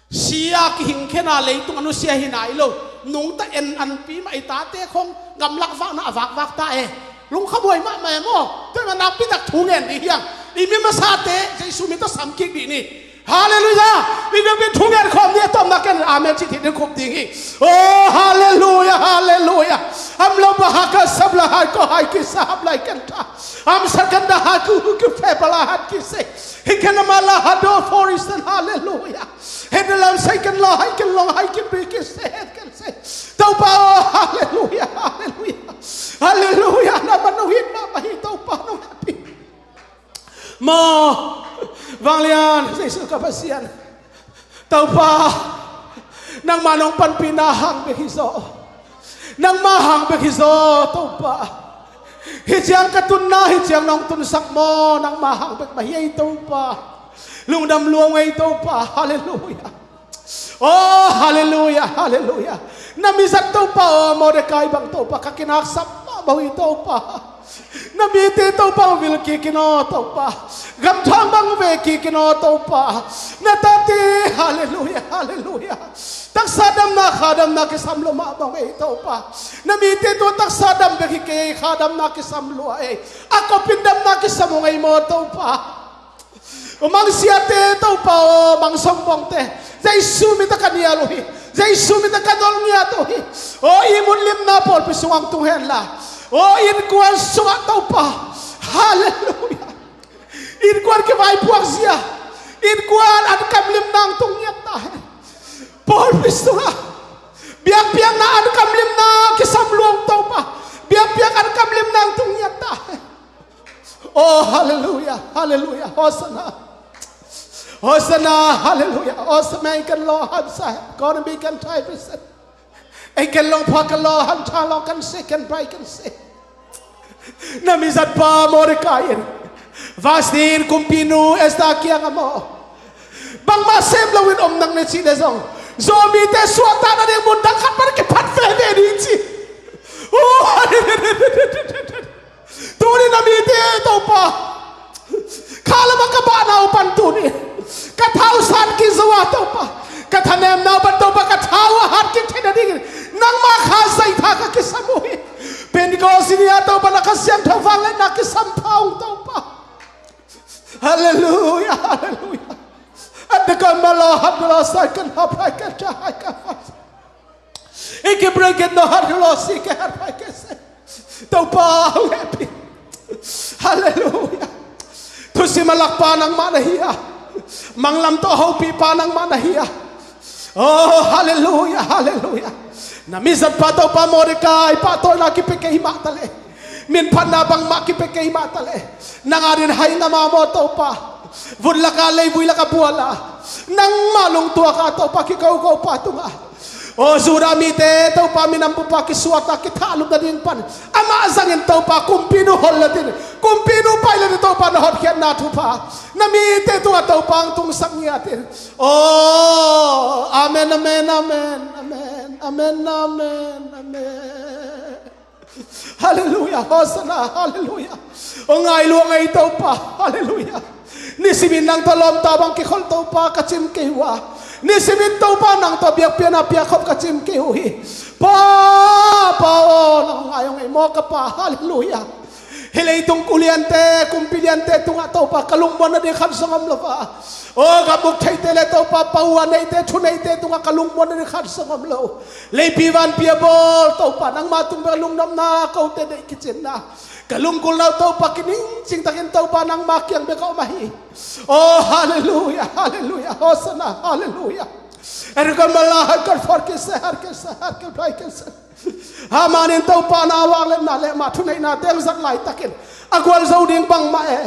Si a kihing khen a, leitung a nusia hi nai lo, nungta en anpi mah i tate khawng gamlak vakna a vakvak ta e. Lungkhamhuai mahmah e maw. Tua ahih manin nakpi tak thu ngen dih hi hang. I mi masate Jesu min tawh sam kik dih ni. Halleluiah. I vekpi-in thu ngen khawm ni, a tawpna ken amen cih theih ding khup ding hi. Oh, halleluiah, halleluiah. Amlo bahaka sabla hai ko hai ki sahab lai kenta. Am sakanda haku huku febala hat ki se. Hiken amala hado forisen, halleluiah. Hedelam saiken la haiken long haiken bikin se hetken se. Topa, oh, halleluiah, halleluiah. Halleluiah. Na man nong hih mahmah hi, Topa nong hehpih. Maw, vanglian Jesu ka Pasian. Topa, nangma nong panpihna hang bek hi zaw. Nangma hang bek hi zaw, Topa. Hih ciang ka tunna, hih ciang nong tunsak maw, nangma hang bek mah hi ei, Topa. Lungdam lua ung ei, Topa. Halleluiah. Oh, halleluiah, halleluiah. Na mizat Topa, oh, Mordecai bang Topa, ka kinaksap mahmah uh hi, Topa. Na mite Topa hong vil kik in aw Topa. Gamthang bang ve kik in aw Topa. Na tate, halleluiah, halleluiah. Taksa damna, kha damna kisam lua mah bang ei Topa. Na mite tua taksa dam bek hi kei, kha damna kisam lua ei. A kopin damna kisam ung ei maw Topa. Mangsiate Topa aw, mangsongbongte, Jesu min tawh ka nial uh hi. Jesu min tawh ka nolngiat uh hi. Aw, ihmut limna pawlpi sungah hong tung henla. Aw, innkuan sungah Topa. Halleluiah. Innkuan kivaipuak zia, innkuan ankam limna hong tung ngiat ta hen. Pawlpi sungah biakpiakna ankam limna kisam lua ung Topa. Biakpiak ankam limna hong tung ngiat ta hen. Oh, halleluiah, halleluiah, Hosanna. Hosanna, halleluiah. Hosanna, kan lo hamsa, gonna be kan tai pisen. Ei kan long pha kan lo han tha lo kan se kan bai kan se. Na mizatpa Mordecai in Vashti in kumpinu Esther kiangah maw, bangmah sem loin om nang na cih leh zong, Zomi te suahtakna ding mun dang khat pan kiphat veve ding ci. Oh, halleluiah. Tuni na mite Topa, kha lamah ka bahna uh pan tuni ka thau san kik zo a Topa, ka thanemna uh pan Topa, ka thau a hat kik theih nadingin nangma kha zaitha ka kisam uh hi. Pentecost ni a Topa, na Kha Siangtho vangliatna kisam pha ung Topa. Halleluiah, halleluiah. At the kan malo hat lo sai kan hap hai kan cha hai kan hap. Iki break it no hat lo si ke hat hai ke se. Topa hong hehpih. Halleluiah. Thusim a lakpa nangmah na hi a, manglam tawh hopihpa nangmah na hi a. Oh, halleluiah, halleluiah. Na mizatpa Topa Mordecai pahtawina kipia kei mah taleh, minphatna bangmah kipia kei mah taleh, nang adingin hai ngam a maw Topa. Vun laka, leivui laka buala, nangmah lungtuaka Topa kikokopa tungah, aw Judah mite Topa minam bupa kisuata kithahlum nading pan amah zangin Topa kumpinu hol nadin, kumpinu pai nadin Topa na hotkhiatna thupha na mite tungah Topa hong tungsak ngiatin. Aw, amen, amen, amen, amen. Amen, amen, amen. Halleluia, Hosanna, halleluia. Aw ngai lua ngei Topa, halleluia. Nisimin nang tawh lawmta bang kikhol Topa ka cim kei uh a, nisimin Topa nang tawh biakpiakna piakkhop ka cim kei uh hi. Pa, Pa aw, nang ngai aw ngei maw ka Pa, halleluia. Hih leitung uliante, kumpi liante tungah Topa ka lungmuan nading khat zong om lo a, aw ka muk theite le Topa pau a neite, thuneite tungah ka lungmuan nading khat zong om lo. Leipi vanpi a bawl Topa nangma tung bek lungnopna, kote deih kicinna, ka lunggulhna uh Topa kiningcing takin Topa nangma kiang bek a om ahi. Aw halleluia, halleluia, Hosanna, halleluia. Erika mala harkar farkise harkise harkar farkise. Haman in Topa na vangliatna le ama thuneihna teng zat laitakin a gualzo ding bangmah e,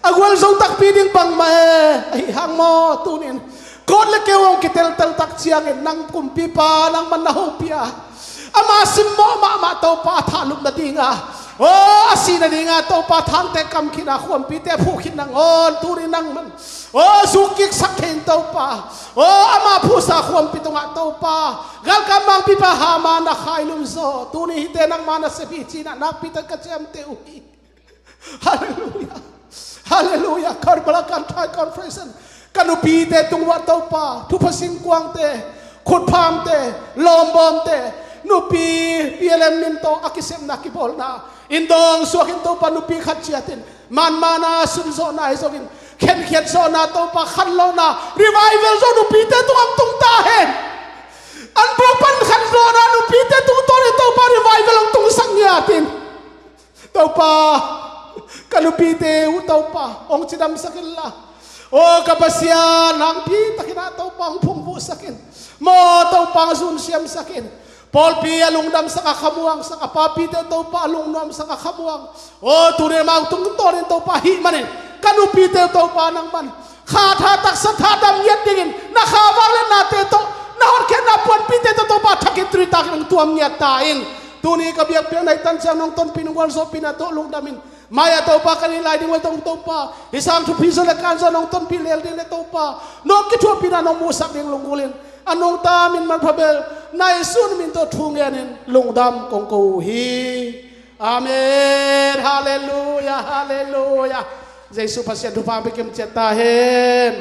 a gualzo takpi ding bangmah e. Ahi hang maw tunin kot le keu hong kiteltel tak ciangin nang kumpipa nangman na hopih a, ama simmawh mahmah Topa a thahlup nadinga, aw a sih nadinga Topa thangte kamkhin a khuampite phuh khit nangawn tunin nangman aw zukkiksak thei in Topa, aw ama phuhsa khuampi tungah Topa galkap mangpipa Haman na khailum zaw tuni hihte nangma nasep hi cinah nakpi tak ka ciamteh uh hi. Halleluia, halleluia. Karbala kan thai conference ka nupite tungah Topa thupha singkuangte, khutphamte, lawmbawmte, nupi P L M min tawh a kisepna kibawlna in dawng suakin Topa nupi khat ciatin manmana sunzawhna ahi zongin khenkhiat zawhna Topa khanlawhna revival zawh nupite tungah hong tung ta hen. An buk pan khanlawhna nupite tungtawn in Topa revival hong tungsak ngiatin Topa ka nupite uh Topa hong cidamsak inla, aw ka Pasian nakpi takin ah Topa hong phungvuhsak in. Maw Topa hong zunsiamsak in. Pawlpi a lungdamsak a khamuangsak a papite Topa a lungnuamsak a khamuang, aw tuni amau tungtawnin Topa hih manin ka nupite Topa nangman kha tha taksa tha dam ngiat dingin na kha vangliatnate tawh na hotkhiatna puanpite tawh Topa thakin tuni takin hong tuam ngiat ta in. Tuni ka biakpiakna i tan ciang nong tonpih nong gualzawhpihna tawh lungdamin mai-ah Topa kan i lai ding uh a tong Topa hih sang thupi zaw le kan zaw nong tonpih lel ding le Topa nong kithuahpihna nong muhsak ding lunggulhin a nungtamin manpha bel na Jesu min tawh thu ngenin lungdam kong ko uh hi. Amen. Halleluia, halleluia. Jesu Pasian thupha hong pia kim ciat ta hen.